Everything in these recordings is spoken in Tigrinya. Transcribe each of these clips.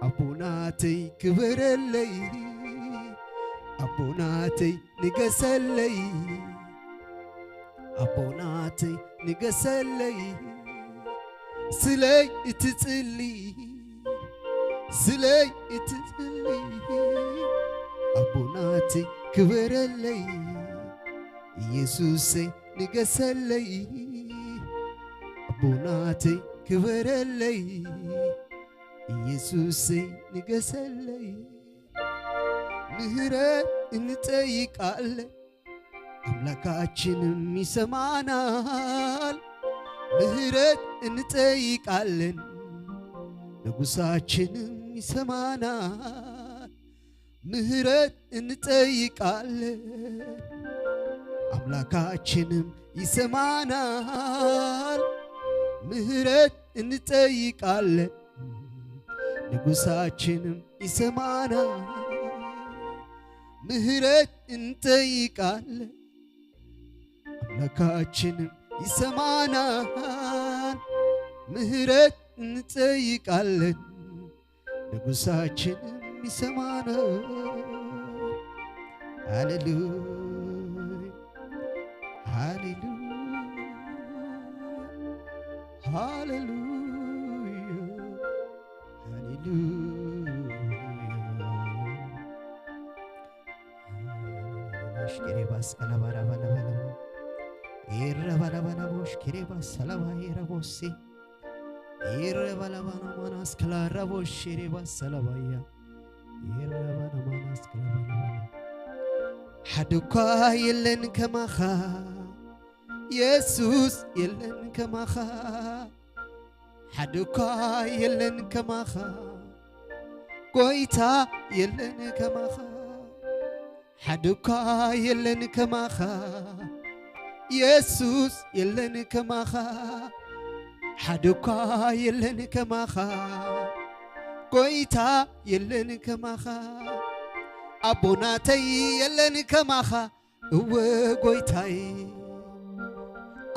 ኣቦናተይ ክበረለይ፣ ኣቦናተይ ንገሰለይ፣ ኣቦናተይ ንገሰለይ፣ ስለይ እትጽሊ፣ ስለይ እትጽሊ፣ ኣቦናተይ ክበረለይ፣ ኢየሱሰይ ንገሰለይ፣ ኣቦናተይ ክበረለይ፣ ኢየሱሰይ ንገሰለይ። ምህረት እንጠይቃለን፣ ኣምላካችንም ይሰማናል። ምህረት እንጠይቃለን፣ ንጉሳችንም ይሰማናል። ምህረት እንጠይቃለን፣ ኣምላካችንም ይሰማናል። ምህረት እንጠይቃለን፣ ንጉሳችንም ይሰማናል። ምህረት እንጠይቃለን፣ ኣምላካችንም ይሰማናል። ምህረት እንጠይቃለን፣ ንጉሳችንም ይሰማናል። ሃሌሉያ፣ ሃሌሉያ፣ ሃሌሉያ፣ ሃሌሉያ። ሽኬሬባስ ከላባራባላባላ ኤረባላባላቦሽ ኬሬባስ ሰላባ ኤረቦሴ ኤረባላባና ማናስ ከላራቦሽ ሼሬባስ ሰላባያ ኤረባና ማናስ ከላባላባላ ሓደ እኳ የለን ከማኻ የሱስ የለን ከማኻ ሓደ እኳ የለን ከማኻ ጎይታ የለን ከማኻ ሓደ እኳ የለን ከማኻ የሱስ የለን ከማኻ ሓደ እኳ የለን ከማኻ ጎይታ የለን ከማኻ ኣቦናተይ የለን ከማኻ እወ ጎይታይ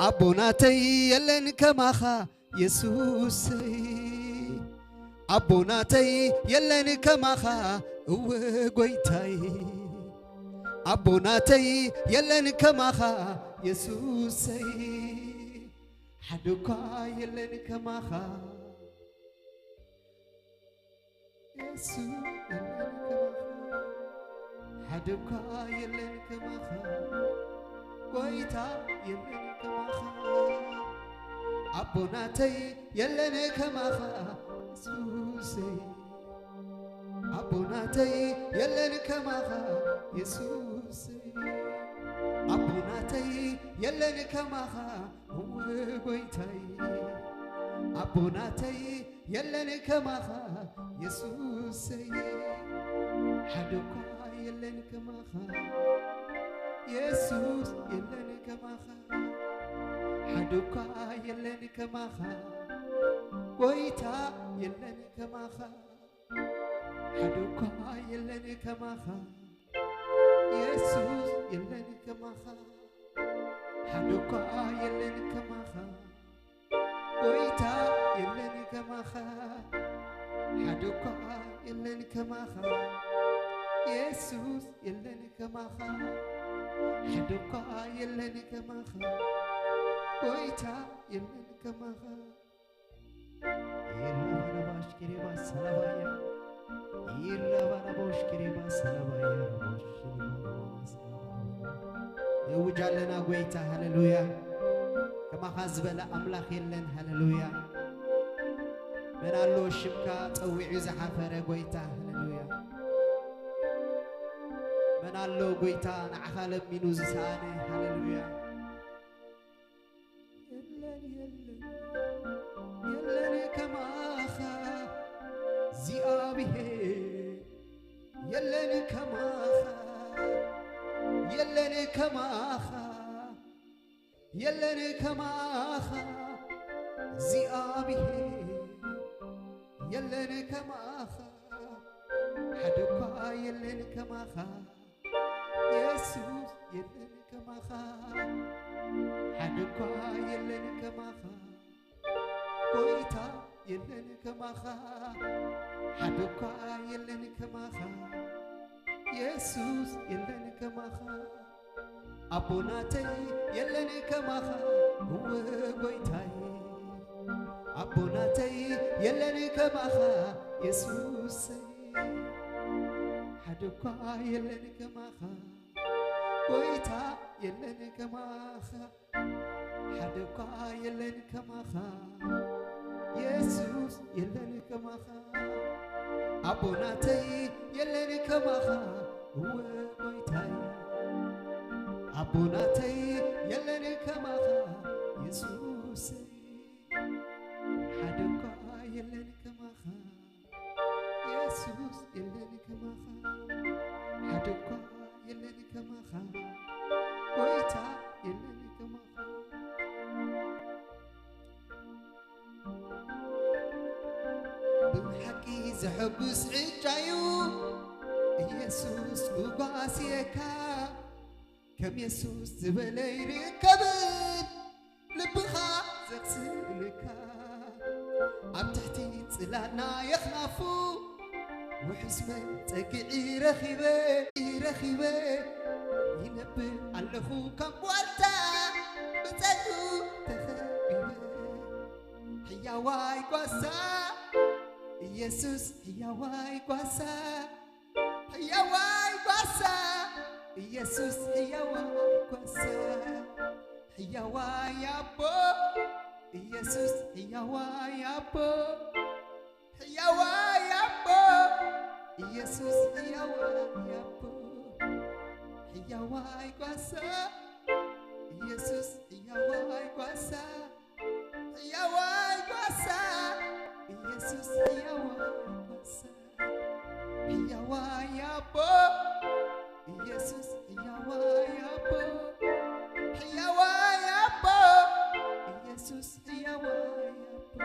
ኣቦናተይ የለን ከማኻ የሱሰይ ኣቦናተይ የለን ከማኻ እወ ጎይታይ ኣቦናተይ የለን ከማኻ የሱሰይ ሓደ እኳ የለን ከማኻ የሱስ የለን ከማኻ ሓደ እኳ የለን ከማኻ ጎይታ የለን ከማኻ ኣቦናተይ የለን ከማኻ የሱሰይ ኣቦናተይ የለን ከማኻ የሱሰይ ኣቦናተይ የለን ከማኻ እወ ጎይታይ ኣቦናተይ የለን ከማኻ የሱሰይ ሓደ እኳ የለን ከማኻ የሱስ የለን ከማኻ ሓደ እኳ የለን ከማኻ ጎይታ የለን ከማኻ ሓደ እኳ የለን ከማኻ የሱስ የለን ከማኻ ሓደ እኳ የለን ከማኻ ጎይታ የለን ከማኻ ሓደ እኳ የለን ከማኻ የሱስ የለን ከማኻ ሓደ እኳ የለን ከማኻ ጎይታ የለን ከማኻ ይረባረባሽ ኪሪባስ ሰለባያ ይረባረቦሽ ኪሪባስ ሰለባያ ረቦሽ የውጅ ኣለና ጎይታ ሃሌሉያ። ከማኻ ዝበለ ኣምላኽ የለን ሃሌሉያ። መን ኣሎ ሽምካ ጸዊዑ ዝሓፈረ ጎይታ ሃሌሉያ። መን ኣሎ ጎይታ ንዓኻ ለሚኑ ዝሰኣነ ሃሌሉያ። የለን የለን የለን ከማኻ እግዚኣብሔር የለን ከማኻ የለን ከማኻ የለን ከማኻ እግዚኣብሔር የለን ከማኻ ሓደ እኳ የለን ከማኻ የሱስ የለን ከማኻ ሓደ እኳ የለን ከማኻ ጎይታ የለን ከማኻ ሓደ እኳ የለን ከማኻ፣ የሱስ የለን ከማኻ፣ ኣቦ ናተይ የለን ከማኻ፣ እወ ጎይታይ። ኣቦ ናተይ የለን ከማኻ፣ የሱሰይ። ሓደ እኳ የለን ከማኻ፣ ጎይታ የለን ከማኻ፣ ሓደ እኳ የለን ከማኻ፣ የሱስ የለን ከማኻ፣ ኣቦ ናተይ የለን ከማኻ፣ እወ ጎይታይ። ኣቦ ናተይ የለን ከማኻ፣ የሱሰይ። ሓደ እኳ የለን ከማኻ፣ የሱስ የለን ከማኻ፣ ሓደ እኳ የለን ከማኻ፣ ጎይታ የለን ከማኻ። ብሓቂ ዘሐጉስ ዕጫ እዩ ኢየሱስ ምጓስየካ፣ ከም የሱስ ዝበለ ይርከብን ልብኻ ዘቕስነካ። ኣብ ትሕቲ ጽላልና የኽናፉ ውሕስ መጸግዒ ረኺበ፣ ረኺበ ይነብር ኣለኹ ከም ዋልታ ብጸጉ ተኸቢበ። ሕያዋይ ጓሳ ኢየሱስ፣ ሕያዋይ ጓሳ፣ ሕያዋይ ጓሳ ኢየሱስ፣ ሕያዋይ ጓሳ፣ ሕያዋይ ኣቦ ኢየሱስ፣ ሕያዋይ ኣቦ፣ ሕያዋይ ኣቦ ኢየሱስ፣ ሕያዋይ ኣቦ፣ ሕያዋይ ጓሳ ኢየሱስ፣ ሕያዋይ ጓሳ፣ ሕያዋይ ጓሳ ኢየሱስ፣ ሕያዋይ ጓሳ፣ ሕያዋይ ኣቦ ኢየሱስ፣ ሕያዋይ ኣቦ፣ ሕያዋይ ኣቦ ኢየሱስ፣ ሕያዋይ ኣቦ።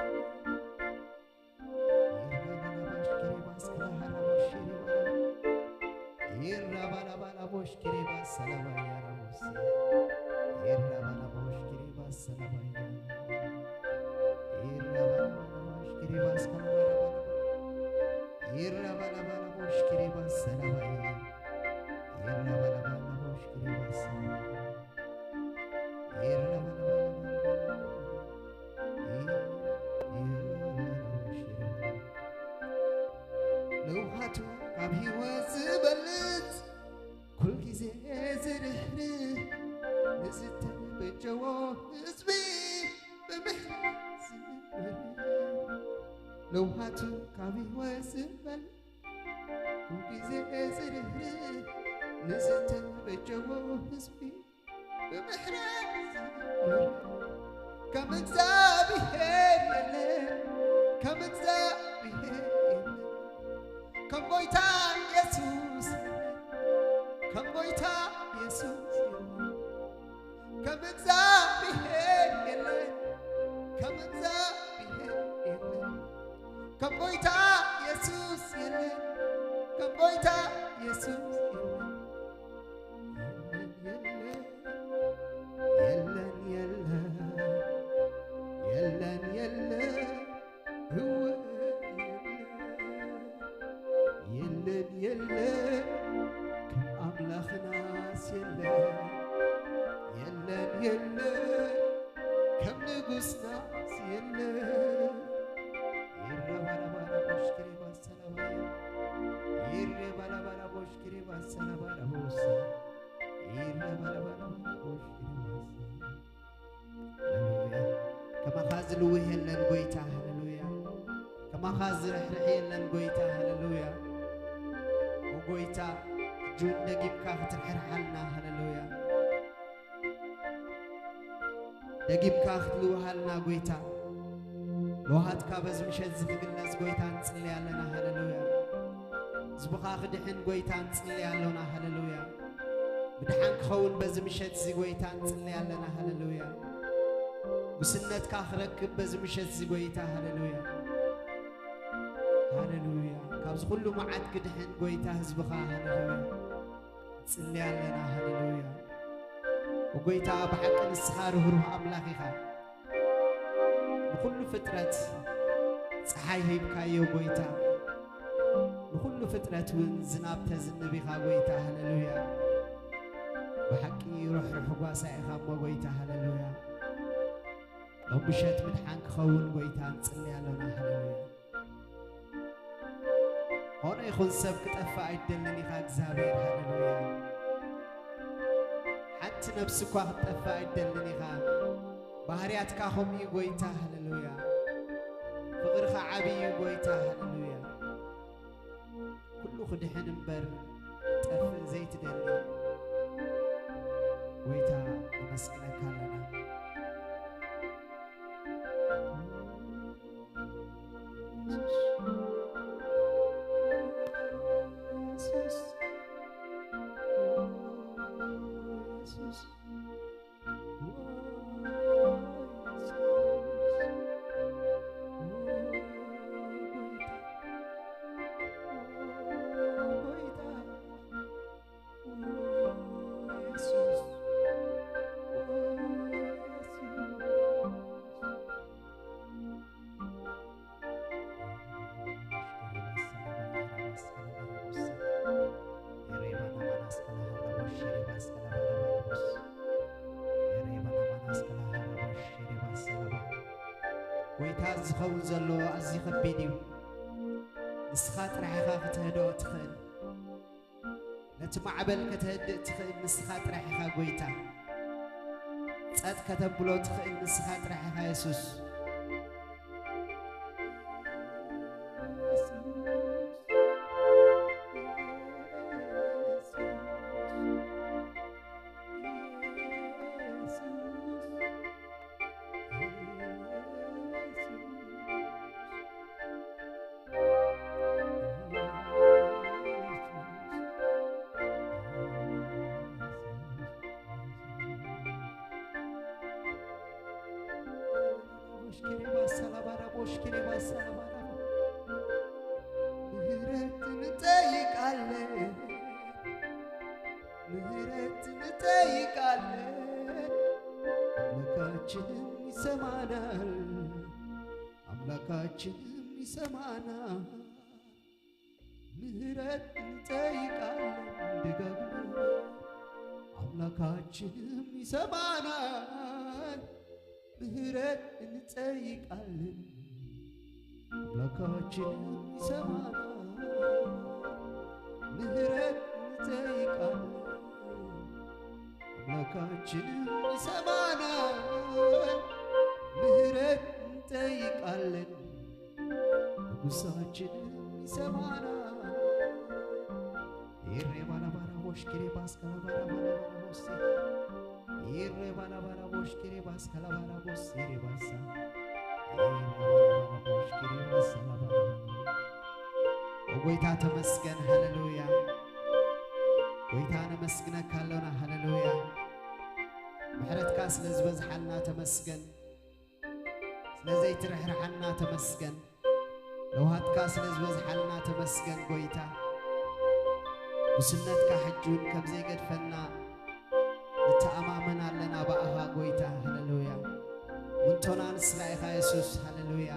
ለውሃቱ ካብ ህይወት ዝበልጽ፣ ኩል ግዜ ዝርህርህ፣ ንዝተበጀዎ ህዝቢ ብምሕረት ዝምርህ። ለውሃቱ ካብ ህይወት ዝበልጽ፣ ኩል ግዜ ዝርህርህ፣ ንዝተበጀዎ ህዝቢ ብምሕረት ዝምርህ። ከም እግዚኣብሔር የለን፣ ከም እግዚኣብሔር የለን፣ ከም ጎይታ የሱስ የለን፣ ከም ጎይታ የሱስ የለን፣ ከም እግዚኣብሔር የለን፣ ከም እግዚኣብሔር የለን፣ ከም ጎይታ የሱስ የለን፣ ከም ጎይታ የሱስ የለን። የለን፣ የለን፣ የለን፣ የለን፣ የለን፣ እወ፣ የለን፣ የለን፣ የለን፣ ከም ኣምላኽናስ የለን፣ የለን፣ የለን፣ ከም ንጉስናስ የለን። ይረባረባረቦሽ ክሪባስ ሰላባያ፣ ይረባረባረቦሽ ክሪባስ ሰላባረቦሳ፣ ይረባረባረቦሽ ክሪባስ። ሃሌሉያ። ከማኻ ዝልውህ የለን ጎይታ፣ ሃሌሉያ። ከማኻ ዝርሕርሕ የለን ጎይታ፣ ሃሌሉያ። ኦ ጎይታ፣ እጁን ደጊምካ ክትርሕርሓልና፣ ሃሌሉያ። ደጊምካ ክትልውሃልና ጎይታ፣ ለውሃትካ በዚ ምሸት እዚ ክግለጽ ጎይታ ንጽሊ ኣለና፣ ሃሌሉያ። ህዝብኻ ክድሕን ጎይታ ንጽሊ ኣሎና፣ ሃሌሉያ። ምድሓን ክኸውን በዚ ምሸት እዚ ጎይታ ንጽሊ ኣለና፣ ሃሌሉያ። ጉስነትካ ክረክብ በዚ ምሸት እዚ ጎይታ፣ ሃሌሉያ። ሃሌሉያ። ካብዚ ኩሉ መዓት ክድሕን ጎይታ ህዝብኻ፣ ሃሌሉያ። ንጽሊ ኣለና፣ ሃሌሉያ። ጎይታ ብሓቂ ንስኻ ርህሩህ ኣምላኽ ኢኻ። ንኹሉ ፍጥረት ጸሓይ ሂብካዮ ጎይታ፣ ንኹሉ ፍጥረት እውን ዝናብ ተዝንብ ኢኻ ጎይታ፣ ሃሌሉያ። ብሓቂ ርሕሩሕ ጓሳ ኢኻ እሞ ጎይታ፣ ሃሌሉያ። ሎም ምሸት ምድሓን ክኸውን ጎይታ ንጽሊ ኣሎና፣ ሃሌሉያ። ኾነ ይኹን ሰብ ክጠፍእ ኣይደልን ኢኻ እግዚኣብሔር፣ ሃሌሉያ። ሓንቲ ነፍሲ እኳ ክትጠፍእ ኣይደልን ኢኻ። ባህርያትካ ከምኡ እዩ ጎይታ፣ ሃሌሉያ። ፍቕርኻ ዓብዪ እዩ ጎይታ፣ ሃሌሉያ። ኩሉ ክድሕን እምበር ክጠፍእ ዘይትደሊ ጎይታ ነመስግነካ ኣለና። ጎይታ፣ ዝኸውን ዘሎ ኣዝዩ ከቢድ እዩ። ንስኻ ጥራሕ ኢኻ ክትህድኦ ትኽእል። ነቲ ማዕበል ከተህድእ ትኽእል ንስኻ ጥራሕ ኢኻ ጎይታ። ጸጥ ከተብሎ ትኽእል ንስኻ ጥራሕ ኢኻ የሱስ። ምህረት እንጠይቃለን፣ ምህረት እንጠይቃለን። አምላካችንም ይሰማናል፣ አምላካችንም ይሰማናል። ምህረት እንጠይቃለን ደጋግመን፣ አምላካችንም ይሰማናል። ምህረት እንጠይቃለን፣ አምላካችንም ይሰማናል። ምህረት እንጠይቃለን፣ አምላካችንም ይሰማናል። ምህረት እንጠይቃለን፣ ንጉሳችንም ይሰማናል። ኢሬ ባላባላ ቦሽ ኪሬ ባስ ካላባላ ባላባላ ቦስ። ኢሬ ባላባላ ቦሽ ኪሬ ባስ ካላባላ ቦስ። ኢሬ ባሳ። ኢሬ ባላባላ ቦሽ ኪሬ ባስ ካላባላ። ኦ ጎይታ ተመስገን፣ ሃሌሉያ። ጎይታ ነመስግነካ ኣሎና፣ ሃሌሉያ። ምሕረትካ ስለ ዝበዝሓልና ተመስገን። ስለ ዘይትርሕርሓና ተመስገን። ለውሃትካ ስለ ዝበዝሓልና ተመስገን ጎይታ። ጉስነትካ ሕጂ እውን ከም ዘይገድፈና ንተኣማመን ኣለና ብኣኻ ጎይታ። ሃሌሉያ። ምንቶና ንስኻ ኢኻ የሱስ። ሃሌሉያ።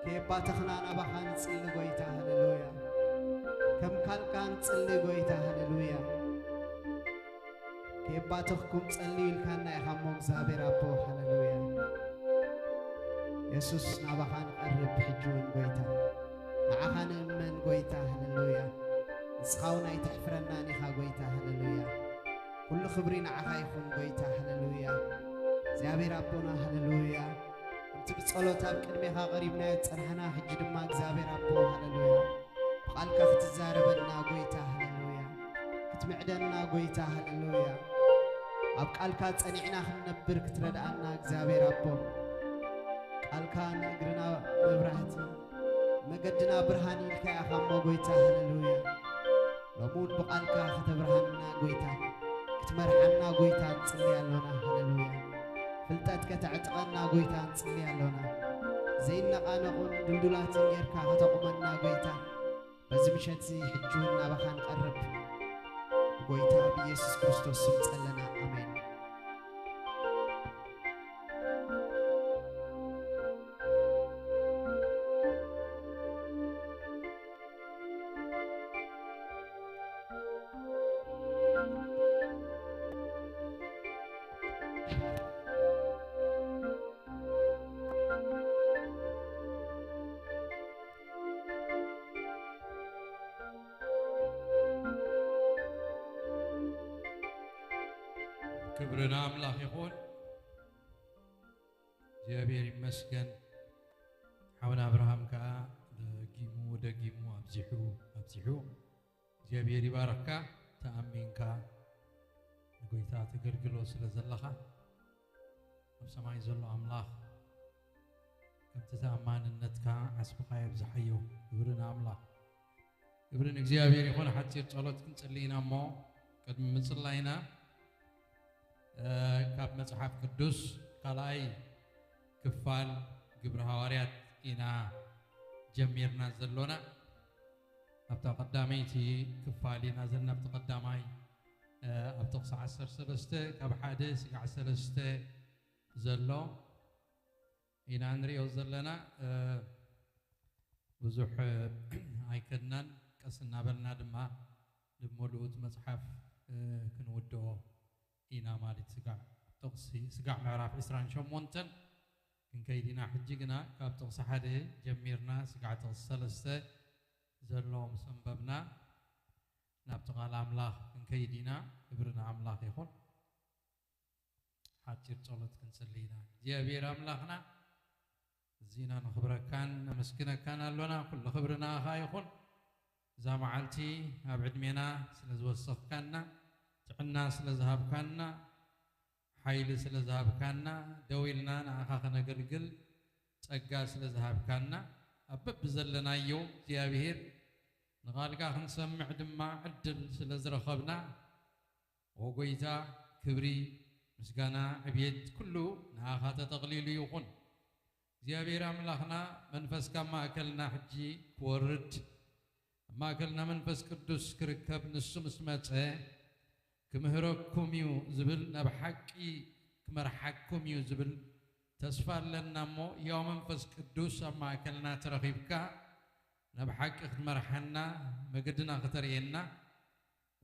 ከየባተኽና ናባኻ ንጽሊ ጎይታ፣ ሃሌሉያ። ከም ካልካ ንጽሊ ጎይታ፣ ሃሌሉያ። ከየባተኽኩም ጸልዩ ኢልካና ኢኻ እሞ እግዚኣብሔር ኣቦ፣ ሃሌሉያ። የሱስ ናባኻ ንቐርብ ሕጂ እውን ጎይታ፣ ንዓኻ ንእመን ጎይታ፣ ሃሌሉያ። ንስኻ እውን ኣይተሕፍረናን ኢኻ ጎይታ፣ ሃሌሉያ። ኩሉ ክብሪ ንዓኻ ይኹን ጎይታ፣ ሃሌሉያ። እግዚኣብሔር ኣቦና፣ ሃሌሉያ። ከምቲ ብጸሎት ኣብ ቅድሜኻ ቀሪብናዮ ዝጸናሕና፣ ሕጂ ድማ እግዚኣብሔር ኣቦ፣ ሃሌሉያ። ብቃልካ ክትዛረበና ጎይታ፣ ሃሌሉያ። ክትምዕደና ጎይታ፣ ሃሌሉያ። ኣብ ቃልካ ጸኒዕና ክንነብር ክትረድኣና እግዚኣብሔር ኣቦ። ቃልካ ንእግርና መብራህቲ፣ መገድና ብርሃን ኢልካ ኢኻ እሞ ጎይታ፣ ሃሌሉያ። ሎሚ እውን ብቃልካ ከተብርሃና ጎይታ፣ ክትመርሓና ጎይታ ንጽሊ ኣሎና፣ ሃሌሉያ። ፍልጠት ከተዕጥቀና ጎይታ ንጽሊ ኣሎና። ዘይነቓነቑን ድልዱላትን ጌርካ ከተቑመና ጎይታ፣ በዚ ምሸት እዚ ሕጂ እውን ናባኻ ንቐርብ። ብጎይታ ብኢየሱስ ክርስቶስ ስም ጸለና፣ ኣሜን። ክብሪ ንኣምላኽ ይኹን። እግዚኣብሔር ይመስገን። ሓውና ኣብርሃም ከኣ ደጊሙ ደጊሙ ኣብዚሑ ኣብዚሑ እግዚኣብሔር ይባርኽካ። ተኣሚንካ ንጎይታ ተገልግሎ ስለ ዘለኻ ኣብ ሰማይ ዘሎ ኣምላኽ ከምቲ ተኣማንነትካ ዓስብኻ የብዝሓዮ። ክብሪ ንኣምላኽ። ክብሪ ንእግዚኣብሔር ይኹን። ሓጺር ጸሎት ክንጽሊ ኢና እሞ ቅድሚ ምጽላይና እ፣ ካብ መጽሓፍ ቅዱስ ካልኣይ ክፋል ግብሪ ሃዋርያት ኢና ጀሚርና ዘሎና። ኣብታ ቀዳመይቲ ክፋል ኢና ዘለና። ኣብቲ ቀዳማይ እ፣ ኣብ ጥቕሲ ዓሰርተ ሰለስተ ካብ ሓደ ስጋዕ ሰለስተ ዘሎ ኢና ንሪኦ ዘለና። እ፣ ብዙሕ ኣይከድናን፣ ቀስ እናበልና ድማ ንመልኡት መጽሓፍ ክንውድኦ ኢና ማለት። ስጋዕ ጥቕሲ ስጋዕ ምዕራፍ ዕስራን ሸሞንተን ክንከይድ ኢና። ሕጂ ግና ካብ ጥቕሲ ሓደ ጀሚርና ስጋዕ ጥቕሲ ሰለስተ ዘሎ ምስ ኣንበብና ናብቲ ቃል ኣምላኽ ክንከይድ ኢና። ክብሪ ንኣምላኽ ይኹን። ሓጺር ጸሎት ክንጽሊ ኢና። እግዚኣብሔር ኣምላኽና እዚና ነኽብረካን ነመስግነካን ኣሎና። ኩሉ ክብሪ ንኣኻ ይኹን። እዛ መዓልቲ ኣብ ዕድሜና ስለ ዝወሰኽካና፣ ጥዕና ስለ ዝሃብካና፣ ሓይሊ ስለ ዝሃብካና፣ ደው ኢልና ንኣኻ ከነገልግል ጸጋ ስለ ዝሃብካና፣ ኣብ በብዘለናዮ እግዚኣብሔር ንቓልካ ክንሰምዕ ድማ ዕድል ስለ ዝረኸብና፣ ኦ ጎይታ፣ ክብሪ፣ ምስጋና፣ ዕብየት ኩሉ ንኣኻ ተጠቕሊሉ ይኹን። እግዚኣብሔር ኣምላኽና መንፈስካ ኣብ ማእከልና ሕጂ ክወርድ፣ ኣብ ማእከልና መንፈስ ቅዱስ ክርከብ፣ ንሱ ምስ መጸ ክምህረኩም እዩ ዝብል፣ ናብ ሓቂ ክመርሓኩም እዩ ዝብል ተስፋ ኣለና እሞ፣ ያው መንፈስ ቅዱስ ኣብ ማእከልና ተረኺብካ ናብ ሓቂ ክትመርሓና መገድና ክተርእየና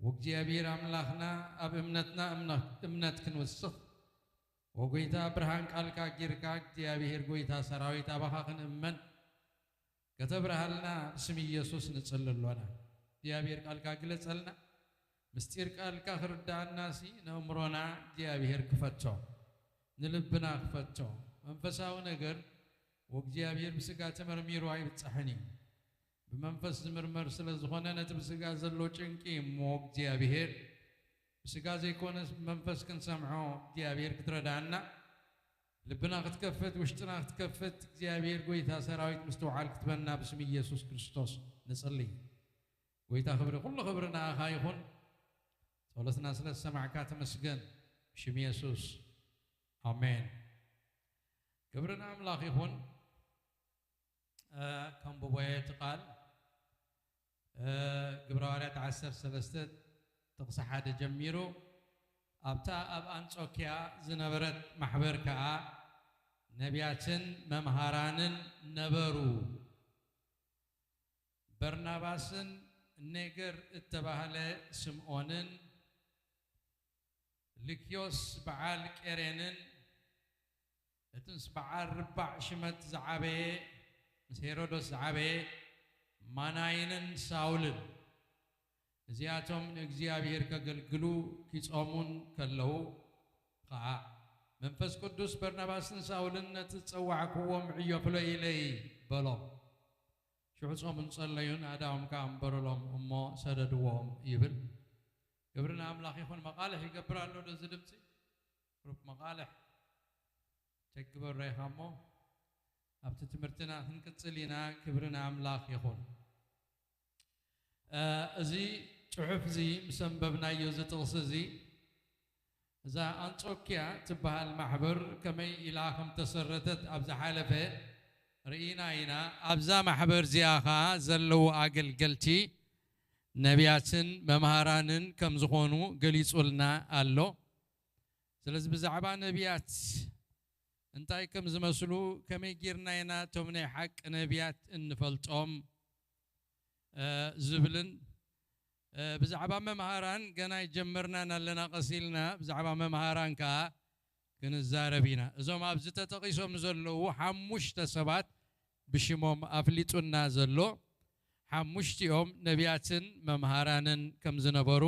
ወእግዚኣብሔር ኣምላኽና ኣብ እምነትና እምነ- እምነት ክንውስኽ ወጎይታ ብርሃን ቃልካ ጊርካ እግዚኣብሔር ጎይታ ሰራዊት ኣባኻ ክንእመን ከተብርሃልና ብስም ኢየሱስ ንጽሊ ኣሎና። እግዚኣብሔር ቃልካ ግለጸልና። ምስጢር ቃልካ ክርዳኣናሲ ነእምሮና እግዚኣብሔር ክፈቶ፣ ንልብና ክፈቶ። መንፈሳዊ ነገር ወእግዚኣብሔር ብስጋ ተመርሚሩ ኣይብጻሕን እዩ። ብመንፈስ ዝምርመር ስለ ዝኾነ ነቲ ብስጋ ዘሎ ጭንቂ እሞ እግዚኣብሔር ብስጋ ዘይኮነስ ብመንፈስ ክንሰምዖ እግዚኣብሔር ክትረዳና ልብና ክትከፍት ውሽጥና ክትከፍት እግዚኣብሔር ጎይታ ሰራዊት ምስትውዓል ክትበና ብስም ኢየሱስ ክርስቶስ ንጽሊ። ጎይታ ክብሪ ኩሉ ክብሪ ንኣኻ ይኹን። ጸሎትና ስለ ዝሰማዕካ ተመስገን። ብሽም የሱስ ኣሜን። ክብሪ ንኣምላኽ ይኹን። ከንብቦ እየ እቲ ቃል። ግብረ ሃዋርያት ዓሰርተ ሰለስተ ጥቕሲ ሓደ ጀሚሩ ኣብታ ኣብ ኣንጾኪያ ዝነበረት ማሕበር ከኣ ነቢያትን መምሃራንን ነበሩ። በርናባስን ኔገር እተባህለ ስምዖንን ልክዮስ በዓል ቄሬንን እቲ ምስ በዓል ርባዕ ሽመት ዝዓበየ ምስ ሄሮዶስ ዝዓበየ ማናይንን ሳውልን እዚኣቶም ንእግዚኣብሔር ከገልግሉ ኪጾሙን ከለዉ ኸዓ መንፈስ ቅዱስ በርናባስን ሳውልን ነቲ ዝጸዋዕክዎም ዕዮ ፍለዩለይ በሎም። ሽዑ ጾሙን ጸለዩን ኣእዳዎም ከኣ ኣንበሩሎም እሞ ሰደድዎም ይብል። ክብሪ ንኣምላኽ ይኹን። መቓልሕ ይገብር ኣሎ ዶ እዚ ድምፂ? ሩብ መቓልሕ ቸግበሮ ኢኻ እሞ ኣብቲ ትምህርትና ክንቅጽል ኢና። ክብሪ ንኣምላኽ ይኹን። እዚ ጽሑፍ እዚ ምስ ኣንበብናዮ እዚ ጥቕሲ እዚ እዛ ኣንጾኪያ ትበሃል ማሕበር ከመይ ኢላ ከም ተሰረተት ኣብ ዝሓለፈ ርኢና ኢና። ኣብዛ ማሕበር እዚኣ ኸዓ ዘለዉ ኣገልገልቲ ነቢያትን መምሃራንን ከም ዝኾኑ ገሊጹልና ኣሎ። ስለዚ ብዛዕባ ነቢያት እንታይ ከም ዝመስሉ፣ ከመይ ጌርና ኢና እቶም ናይ ሓቂ ነቢያት እንፈልጦም፣ እ፣ ዝብልን፣ እ፣ ብዛዕባ መምሃራን ገና ኣይጀመርናን ኣለና፣ ቀስ ኢልና ብዛዕባ መምሃራን ከኣ ክንዛረብ ኢና። እዞም ኣብዚ ተጠቒሶም ዘለዉ ሓሙሽተ ሰባት ብሽሞም ኣፍሊጡና ዘሎ፣ ሓሙሽቲኦም ነቢያትን መምሃራንን ከም ዝነበሩ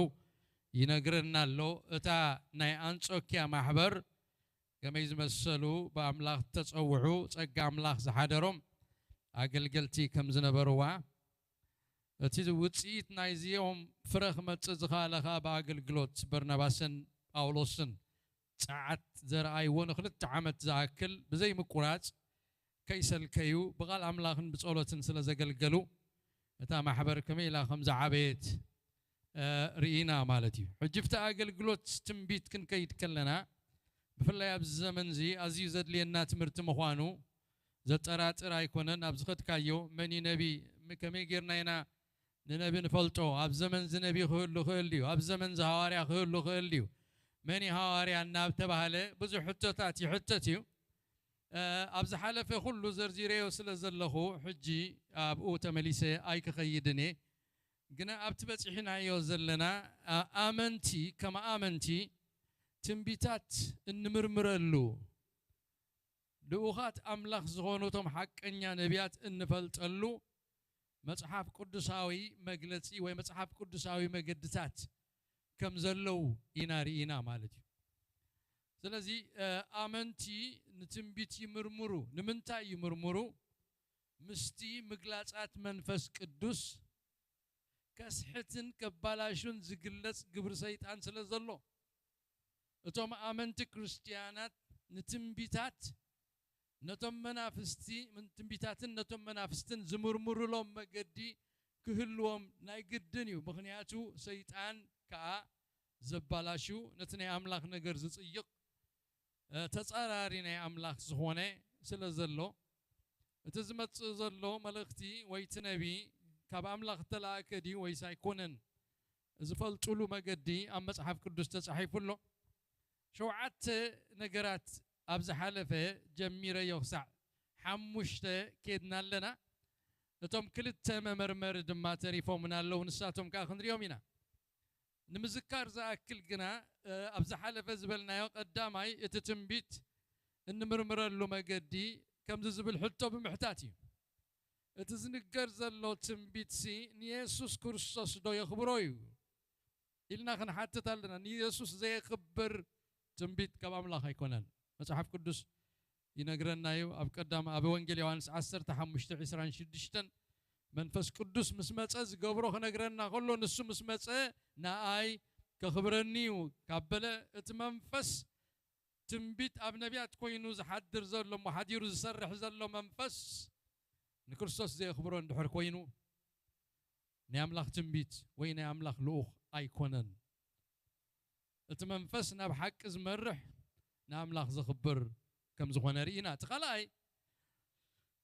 ይነግረና ኣሎ። እታ ናይ ኣንጾክያ ማሕበር ከመይ ዝመሰሉ ብኣምላኽ ተጸውዑ፣ ጸጋ ኣምላኽ ዝሓደሮም ኣገልገልቲ ከም ዝነበርዋ፣ እቲ ውጽኢት ናይዚኦም ፍረ ክመጽእ ዝኸኣለ ኸኣ ብኣገልግሎት በርናባስን ጳውሎስን ጸዓት ዘርኣይዎ ንኽልተ ዓመት ዝኣክል ብዘይ ምቁራጽ ከይሰልከዩ ብቓል ኣምላኽን ብጸሎትን ስለ ዘገልገሉ፣ እታ ማሕበር ከመይ ኢላ ከም ዝዓበየት፣ እ፣ ርኢና ማለት እዩ። ሕጂ፣ ኣብቲ ኣገልግሎት ትንቢት ክንከይድ ከለና፣ ብፍላይ ኣብዚ ዘመን እዚ ኣዝዩ ዘድልየና ትምህርቲ ምዃኑ ዘጠራጥር ኣይኮነን። ኣብ ዝኸድካዮ፣ መን እዩ ነቢ? ም-፣ ከመይ ጌርና ኢና ንነቢ ንፈልጦ? ኣብ ዘመን እዚ ነቢ ክህሉ ክእል ድዩ? ኣብ ዘመን እዚ ሃዋርያ ክህሉ ክእል ድዩ? መን እዩ ሃዋርያ እናተባህለ ብዙሕ ሕቶታት ይሕተት እዩ። እ፣ ኣብ ዝሓለፈ ኩሉ ዘርዚረዮ ስለ ዘለኹ፣ ሕጂ ኣብኡ ተመሊሰ ኣይክኸይድን እየ። ግና ኣብቲ በጺሕናዮ ዘለና፣ ኣ-፣ ኣመንቲ፣ ከም ኣመንቲ ትንቢታት እንምርምረሉ፣ ልኡኻት ኣምላኽ ዝኾኑ እቶም ሓቀኛ ነቢያት እንፈልጠሉ መጽሓፍ ቅዱሳዊ መግለጺ ወይ መጽሓፍ ቅዱሳዊ መገድታት ከም ዘለዉ ኢና ርኢና ማለት እዩ። ስለዚ፣ እ፣ ኣመንቲ ንትንቢት ይምርምሩ። ንምንታይ ይምርምሩ? ምስቲ ምግላጻት መንፈስ ቅዱስ ከስሕትን ከባላሹን ዝግለጽ ግብሪ ሰይጣን ስለ ዘሎ፣ እቶም ኣመንቲ ክርስትያናት ንትንቢታት ነቶም መናፍስቲ፣ ትንቢታትን ነቶም መናፍስትን ዝምርምሩሎም መገዲ ክህልዎም ናይ ግድን እዩ። ምኽንያቱ ሰይጣን ከኣ ዘባላሹ፣ ነቲ ናይ ኣምላኽ ነገር ዝጽይቕ፣ እ፣ ተጻራሪ ናይ ኣምላኽ ዝኾነ ስለ ዘሎ፣ እቲ ዝመጽእ ዘሎ መልእኽቲ ወይ እቲ ነቢ ካብ ኣምላኽ እተላእከ ድዩ ወይስ ኣይኮነን ዝፈልጡሉ መገዲ ኣብ መጽሓፍ ቅዱስ ተጻሒፉ ኣሎ። ሸውዓተ ነገራት ኣብ ዝሓለፈ ጀሚረዮ ክሳዕ ሓሙሽተ ኬድና ኣለና። እቶም ክልተ መመርመሪ ድማ ተሪፎምና ኣለዉ፣ ንሳቶም ከኣ ክንሪኦም ኢና። ንምዝካር ዝኣክል ግና፣ እ፣ ኣብ ዝሓለፈ ዝበልናዮ፣ ቀዳማይ፣ እቲ ትንቢት እንምርምረሉ መገዲ ከምዚ ዝብል ሕቶ ብምሕታት እዩ። እቲ ዝንገር ዘሎ ትንቢትሲ ንየሱስ ክርስቶስ ዶ የኽብሮ እዩ? ኢልና ክንሓትት ኣለና። ንየሱስ ዘየኽብር ትንቢት ካብ ኣምላኽ ኣይኮነን። መጽሓፍ ቅዱስ ይነግረና እዩ። ኣብ ቀዳም-፣ ኣብ ወንጌል ዮሃንስ ዓሰርተ ሓሙሽተ ዕስራን ሽዱሽተን፣ መንፈስ ቅዱስ ምስ መጸ ዝገብሮ ክነግረና ከሎ፣ ንሱ ምስ መጸ ንኣይ ከኽብረኒ እዩ ካብ በለ፣ እቲ መንፈስ ትንቢት ኣብ ነቢያት ኮይኑ ዝሓድር ዘሎ እሞ ሓዲሩ ዝሰርሕ ዘሎ መንፈስ ንክርስቶስ ዘየኽብሮ እንድሕር ኮይኑ፣ ናይ ኣምላኽ ትንቢት ወይ ናይ ኣምላኽ ልኡኽ ኣይኮነን። እቲ መንፈስ ናብ ሓቂ ዝመርሕ ንኣምላኽ ዘኽብር ከም ዝኾነ ርኢና። እቲ ካልኣይ፣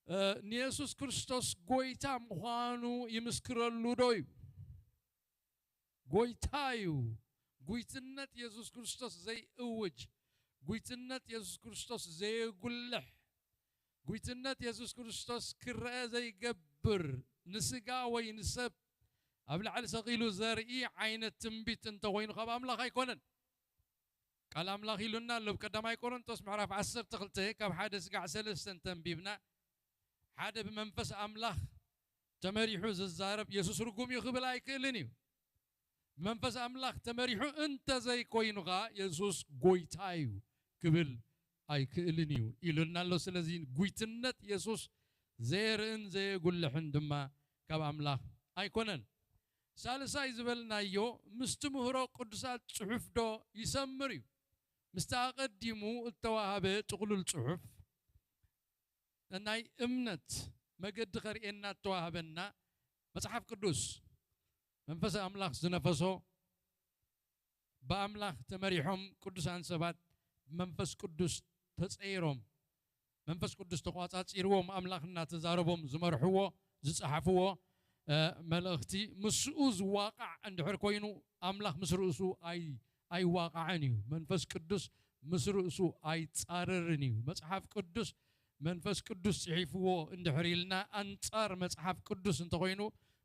እ፣ ንየሱስ ክርስቶስ ጎይታ ምዃኑ ይምስክረሉ ዶ እዩ? ጎይታ እዩ። ጉይትነት የሱስ ክርስቶስ ዘይእውጅ፣ ጉይትነት የሱስ ክርስቶስ ዘየጉልሕ፣ ጉይትነት የሱስ ክርስቶስ ክረአ ዘይገብር፣ ንስጋ ወይ ንሰብ ኣብ ላዕሊ ሰቒሉ ዘርኢ ዓይነት ትንቢት እንተኾይኑ ካብ ኣምላኽ ኣይኮነን። ቃል ኣምላኽ ኢሉና ኣሎ። ኣብ ቀዳማይ ቆሮንቶስ ምዕራፍ ዓሰርተ ክልተ ካብ ሓደ ስጋዕ ሰለስተ እንተንቢብና፣ ሓደ ብመንፈስ ኣምላኽ ተመሪሑ ዝዛረብ የሱስ ርጉም እዩ ክብል ኣይክእልን እዩ። ብመንፈስ ኣምላኽ ተመሪሑ እንተዘይኮይኑ ኸኣ የሱስ ጎይታ እዩ ክብል ኣይክእልን እዩ ኢሉና ኣሎ። ስለዚ ጉይትነት የሱስ ዘየርእን ዘየጉልሕን ድማ ካብ ኣምላኽ ኣይኮነን። ሳልሳይ ዝበልናዮ፣ ምስቲ ምህሮ ቅዱሳት ጽሑፍ ዶ ይሰምር እዩ? ምስቲ ኣቐዲሙ እተዋህበ ጥቕሉል ጽሑፍ፣ ናይ እምነት መገዲ ኸርእየና እተዋህበና መጽሓፍ ቅዱስ፣ መንፈስ ኣምላኽ ዝነፈሶ፣ ብኣምላኽ ተመሪሖም ቅዱሳን ሰባት ብመንፈስ ቅዱስ ተጸይሮም፣ መንፈስ ቅዱስ ተቋጻጺርዎም ኣምላኽ እናተዛረቦም ዝመርሕዎ ዝጸሓፍዎ መልእኽቲ ምስኡ ዝዋቃዕ እንድሕር ኮይኑ ኣምላኽ ምስ ርእሱ ኣይዋቃዕን እዩ። መንፈስ ቅዱስ ምስ ርእሱ ኣይጻረርን እዩ። መጽሓፍ ቅዱስ መንፈስ ቅዱስ ጽሒፍዎ እንድሕር ኢልና ኣንጻር መጽሓፍ ቅዱስ እንተኮይኑ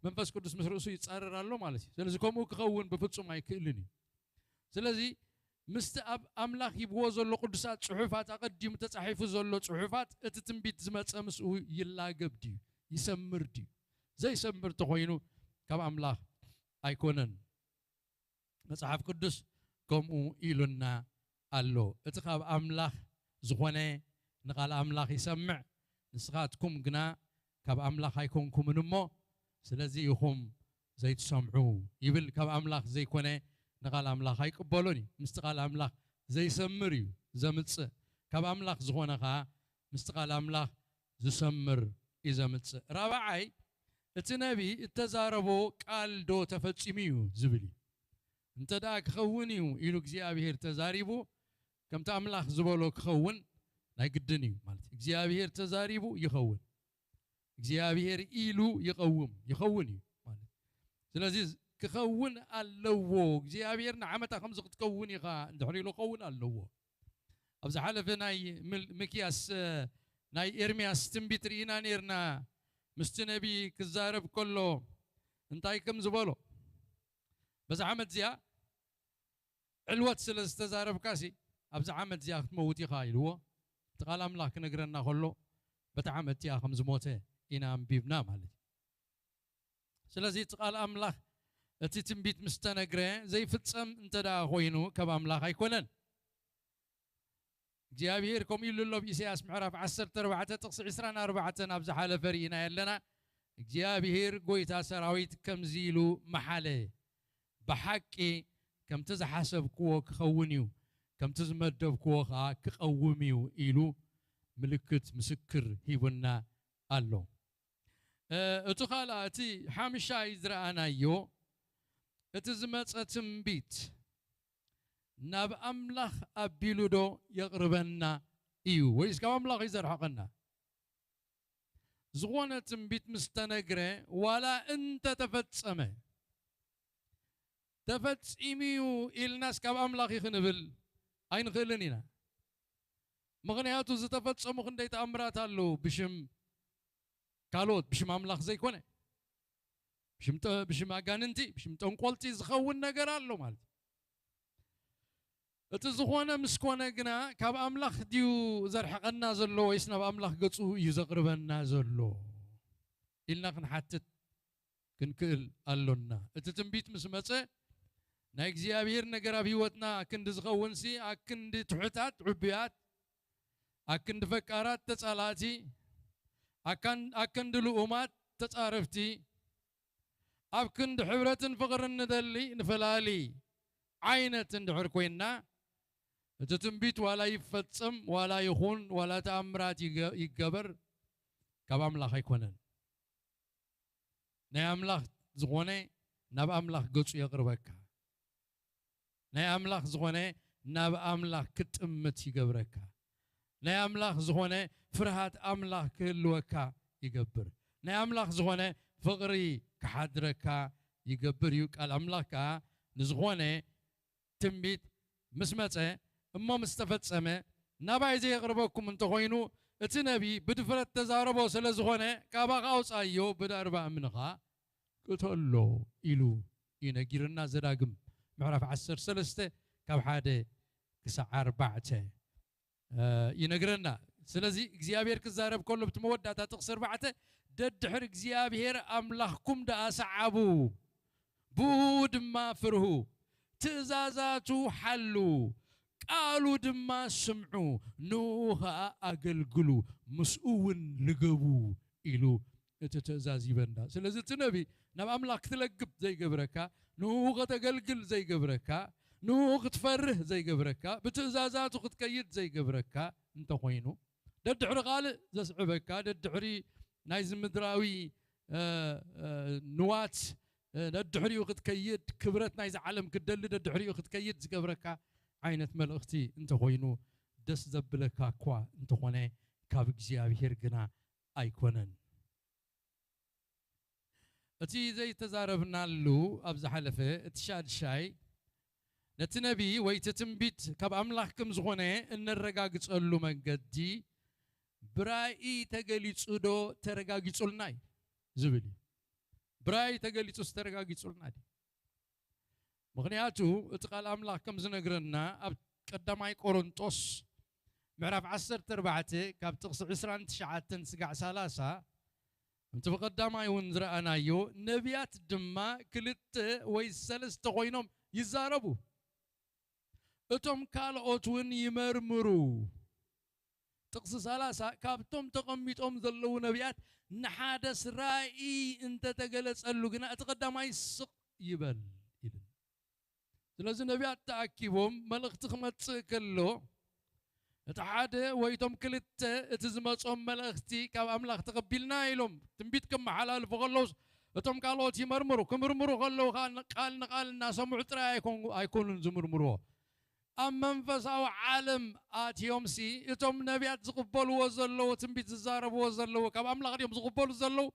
መንፈስ ቅዱስ ምስ ርእሱ ይጻረር ኣሎ ማለት እዩ። ስለዚ ከምኡ ክኸውን ብፍጹም ኣይክእልን እዩ። ስለዚ ምስቲ ኣብ ኣምላኽ ሂብዎ ዘሎ ቅዱሳት ጽሑፋት ኣቐዲሙ ተጻሒፉ ዘሎ ጽሑፋት እቲ ትንቢት ዝመጸ ምስኡ ይላገብ ድዩ? ይሰምር ድዩ? ዘይሰምር እንተኾይኑ ካብ ኣምላኽ ኣይኮነን። መጽሓፍ ቅዱስ ከምኡ ኢሉና ኣሎ። እቲ ካብ ኣምላኽ ዝኾነ ንቓል ኣምላኽ ይሰምዕ፣ ንስኻትኩም ግና ካብ ኣምላኽ ኣይኮንኩምን እሞ ስለዚ ኢኹም ዘይትሰምዑ ይብል። ካብ ኣምላኽ ዘይኮነ ንቓል ኣምላኽ ኣይቅበሎን እዩ። ምስቲ ቃል ኣምላኽ ዘይሰምር እዩ ዘምጽእ። ካብ ኣምላኽ ዝኾነ ኸኣ ምስቲ ቃል ኣምላኽ ዝሰምር እዩ ዘምጽእ። ራብዓይ እቲ ነቢ እተዛረቦ ቃል ዶ ተፈጺሙ እዩ ዝብል እዩ። እንተ ደኣ ክኸውን እዩ ኢሉ እግዚኣብሔር ተዛሪቡ ከምቲ ኣምላኽ ዝበሎ ክኸውን ናይ ግድን እዩ ማለት እግዚኣብሔር ተዛሪቡ ይኸውን እግዚኣብሔር ኢሉ ይቐውም ይኸውን እዩ ማለት ስለዚ ክኸውን ኣለዎ እግዚኣብሔር ንዓመታ ከምዚ ክትከውን ኢኻ እንድሕር ኢሉ ክኸውን ኣለዎ ኣብ ዝሓለፈ ናይ ምክያስ ናይ ኤርምያስ ትንቢት ርኢና ነርና ምስቲ ነቢ ክዛረብ ከሎ እንታይ ከም ዝበሎ በዛ ዓመት እዚኣ ዕልወት ስለ ዝተዛረብካ ሲ ኣብዚ ዓመት እዚኣ ክትመውት ኢኻ ኢልዎ እቲ ቃል ኣምላኽ ክነግረና ከሎ በቲ ዓመት እቲኣ ከም ዝሞተ ኢና ኣንቢብና ማለት እዩ ስለዚ እቲ ቃል ኣምላኽ እቲ ትንቢት ምስ ተነግረ ዘይፍጸም እንተ ደኣ ኮይኑ ካብ ኣምላኽ ኣይኮነን እግዚኣብሔር ከምኡ ኢሉ ኣሎ ኣብ ኢሳያስ ምዕራፍ ዓሰርተ ኣርባዕተ ጥቕሲ ዕስራን ኣርባዕተን ኣብ ዝሓለፈ ርኢና ኣለና እግዚኣብሔር ጎይታ ሰራዊት ከምዚ ኢሉ መሓለ ብሓቂ ከምቲ ዝሓሰብክዎ ክኸውን እዩ ከምቲ ዝመደብክዎ ከዓ ክቐውም እዩ ኢሉ ምልክት ምስክር ሂቡና ኣሎ እቲ ካልኣ እቲ ሓምሻይ ዝረኣናዮ እቲ ዝመፀ ትንቢት ናብ ኣምላኽ ኣቢሉ ዶ የቕርበና እዩ ወይስ ካብ ኣምላኽ እዩ ዘርሕቐና ዝኾነ ትንቢት ምስ ተነግረ ዋላ እንተተፈጸመ ተፈጺሙ እዩ ኢልናስ ካብ ኣምላኽ እዩ ክንብል ኣይንኽእልን ኢና ምኽንያቱ ዝተፈጸሙ ክንደይ ተኣምራት ኣለዉ ብሽም ካልኦት ብሽም ኣምላኽ ዘይኮነ ብሽም ኣጋንንቲ ብሽም ጠንቆልቲ ዝኸውን ነገር ኣሎ ማለት እቲ ዝኾነ ምስ ኮነ ግና ካብ ኣምላኽ ድዩ ዘርሕቐና ዘሎ ወይስ ናብ ኣምላኽ ገጹ እዩ ዘቕርበና ዘሎ ኢልና ክንሓትት ክንክእል ኣሎና እቲ ትንቢት ምስ መጸ ናይ እግዚኣብሔር ነገር ኣብ ህይወትና ኣክንዲ ዝኸውን ሲ ኣክንዲ ትሑታት ዕቡያት ኣክንዲ ፈቃራት ተጻላእቲ ኣክንዲ ልኡማት ተጻረፍቲ ኣብ ክንዲ ሕብረትን ፍቕርን ንደሊ ንፈላሊ ዓይነት እንድሕር ኮይንና እቲ ትንቢት ዋላ ይፈጸም ዋላ ይኹን ዋላ ተኣምራት ይገበር ካብ ኣምላኽ ኣይኮነን ናይ ኣምላኽ ዝኾነ ናብ ኣምላኽ ገጹ የቕርበካ ናይ ኣምላኽ ዝኾነ ናብ ኣምላኽ ክትጥምት ይገብረካ ናይ ኣምላኽ ዝኾነ ፍርሃት ኣምላኽ ክህልወካ ይገብር ናይ ኣምላኽ ዝኾነ ፍቕሪ ክሓድረካ ይገብር እዩ ቃል ኣምላኽ ከዓ ንዝኾነ ትንቢት ምስ መፀ እሞ ምስ ተፈፀመ ናባይ ዘየቕርበኩም እንተኾይኑ እቲ ነቢ ብድፍረት ተዛረቦ ስለ ዝኾነ ካባኻ ኣውፃዮ ብዳርባ እምንኻ ቅተሎ ኢሉ እዩ ነጊርና ዘዳግም ምዕራፍ ዓሰርተ ሰለስተ ካብ ሓደ ክሳዕ ኣርባዕተ ይነግረና ስለዚ እግዚኣብሔር ክዛረብ ከሎ ብቲ መወዳእታ ጥቕሲ ኣርባዕተ ደድሕር እግዚኣብሔር ኣምላኽኩም ደኣ ሰዓቡ ብኡ ድማ ፍርሁ ትእዛዛቱ ሓሉ ቃሉ ድማ ስምዑ ንኡ ኸዓ ኣገልግሉ ምስኡ እውን ልገቡ ኢሉ እቲ ትእዛዝ ይበና ስለዚ እቲ ነቢ ናብ ኣምላኽ ክትለግብ ዘይገብረካ ንኡ ከተገልግል ዘይገብረካ ንኡ ክትፈርህ ዘይገብረካ ብትእዛዛቱ ክትከይድ ዘይገብረካ እንተኾይኑ ደድሕሪ ካልእ ዘስዕበካ ደድሕሪ ናይዚ ምድራዊ ንዋት ደድሕሪኡ ክትከይድ ክብረት ናይዚ ዓለም ክትደሊ ደድሕሪኡ ክትከይድ ዝገብረካ ዓይነት መልእኽቲ እንተኾይኑ ደስ ዘብለካ እኳ እንተኾነ ካብ እግዚኣብሔር ግና ኣይኮነን። እቲ ዘይተዛረብናሉ ኣብ ዝሓለፈ፣ እቲ ሻድሻይ፣ ነቲ ነቢ ወይ እቲ ትንቢት ካብ ኣምላኽ ከም ዝኾነ እነረጋግጸሉ መንገዲ ብራእይ ተገሊጹ ዶ ተረጋጊጹልና እዩ ዝብል እዩ። ብራእይ ተገሊጹስ ተረጋጊጹልና ድዩ? ምኽንያቱ እቲ ቃል ኣምላኽ ከም ዝነግረና ኣብ ቀዳማይ ቆሮንጦስ ምዕራፍ ዓሰርተ ኣርባዕተ ካብ ጥቕሲ ዕስራን ትሽዓተን ስጋዕ ሰላሳ፣ ከምቲ ብቐዳማይ እውን ዝረኣናዮ፣ ነቢያት ድማ ክልተ ወይ ሰለስተ ኮይኖም ይዛረቡ፣ እቶም ካልኦት እውን ይመርምሩ። ጥቕሲ ሰላሳ፣ ካብቶም ተቐሚጦም ዘለዉ ነቢያት ንሓደስ ራእይ እንተተገለጸሉ ግና እቲ ቀዳማይ ስቕ ይበል ይብል። ስለዚ ነቢያት ተኣኪቦም መልእኽቲ ክመጽእ ከሎ፣ እቲ ሓደ ወይ እቶም ክልተ እቲ ዝመጾም መልእኽቲ ካብ ኣምላኽ ተቐቢልና ኢሎም ትንቢት ከመሓላልፉ ከለውስ፣ እቶም ካልኦት ይመርምሩ። ክምርምሩ ከለዉ ኸኣ ቃል ንቓል እናሰምዑ ጥራይ ኣይኮን-፣ ኣይኮኑን ዝምርምርዎ። ኣብ መንፈሳዊ ዓለም ኣትዮምሲ፣ እቶም ነቢያት ዝቕበልዎ ዘለዉ፣ ትንቢት ዝዛረብዎ ዘለዉ፣ ካብ ኣምላኽ ድዮም ዝቕበሉ ዘለዉ?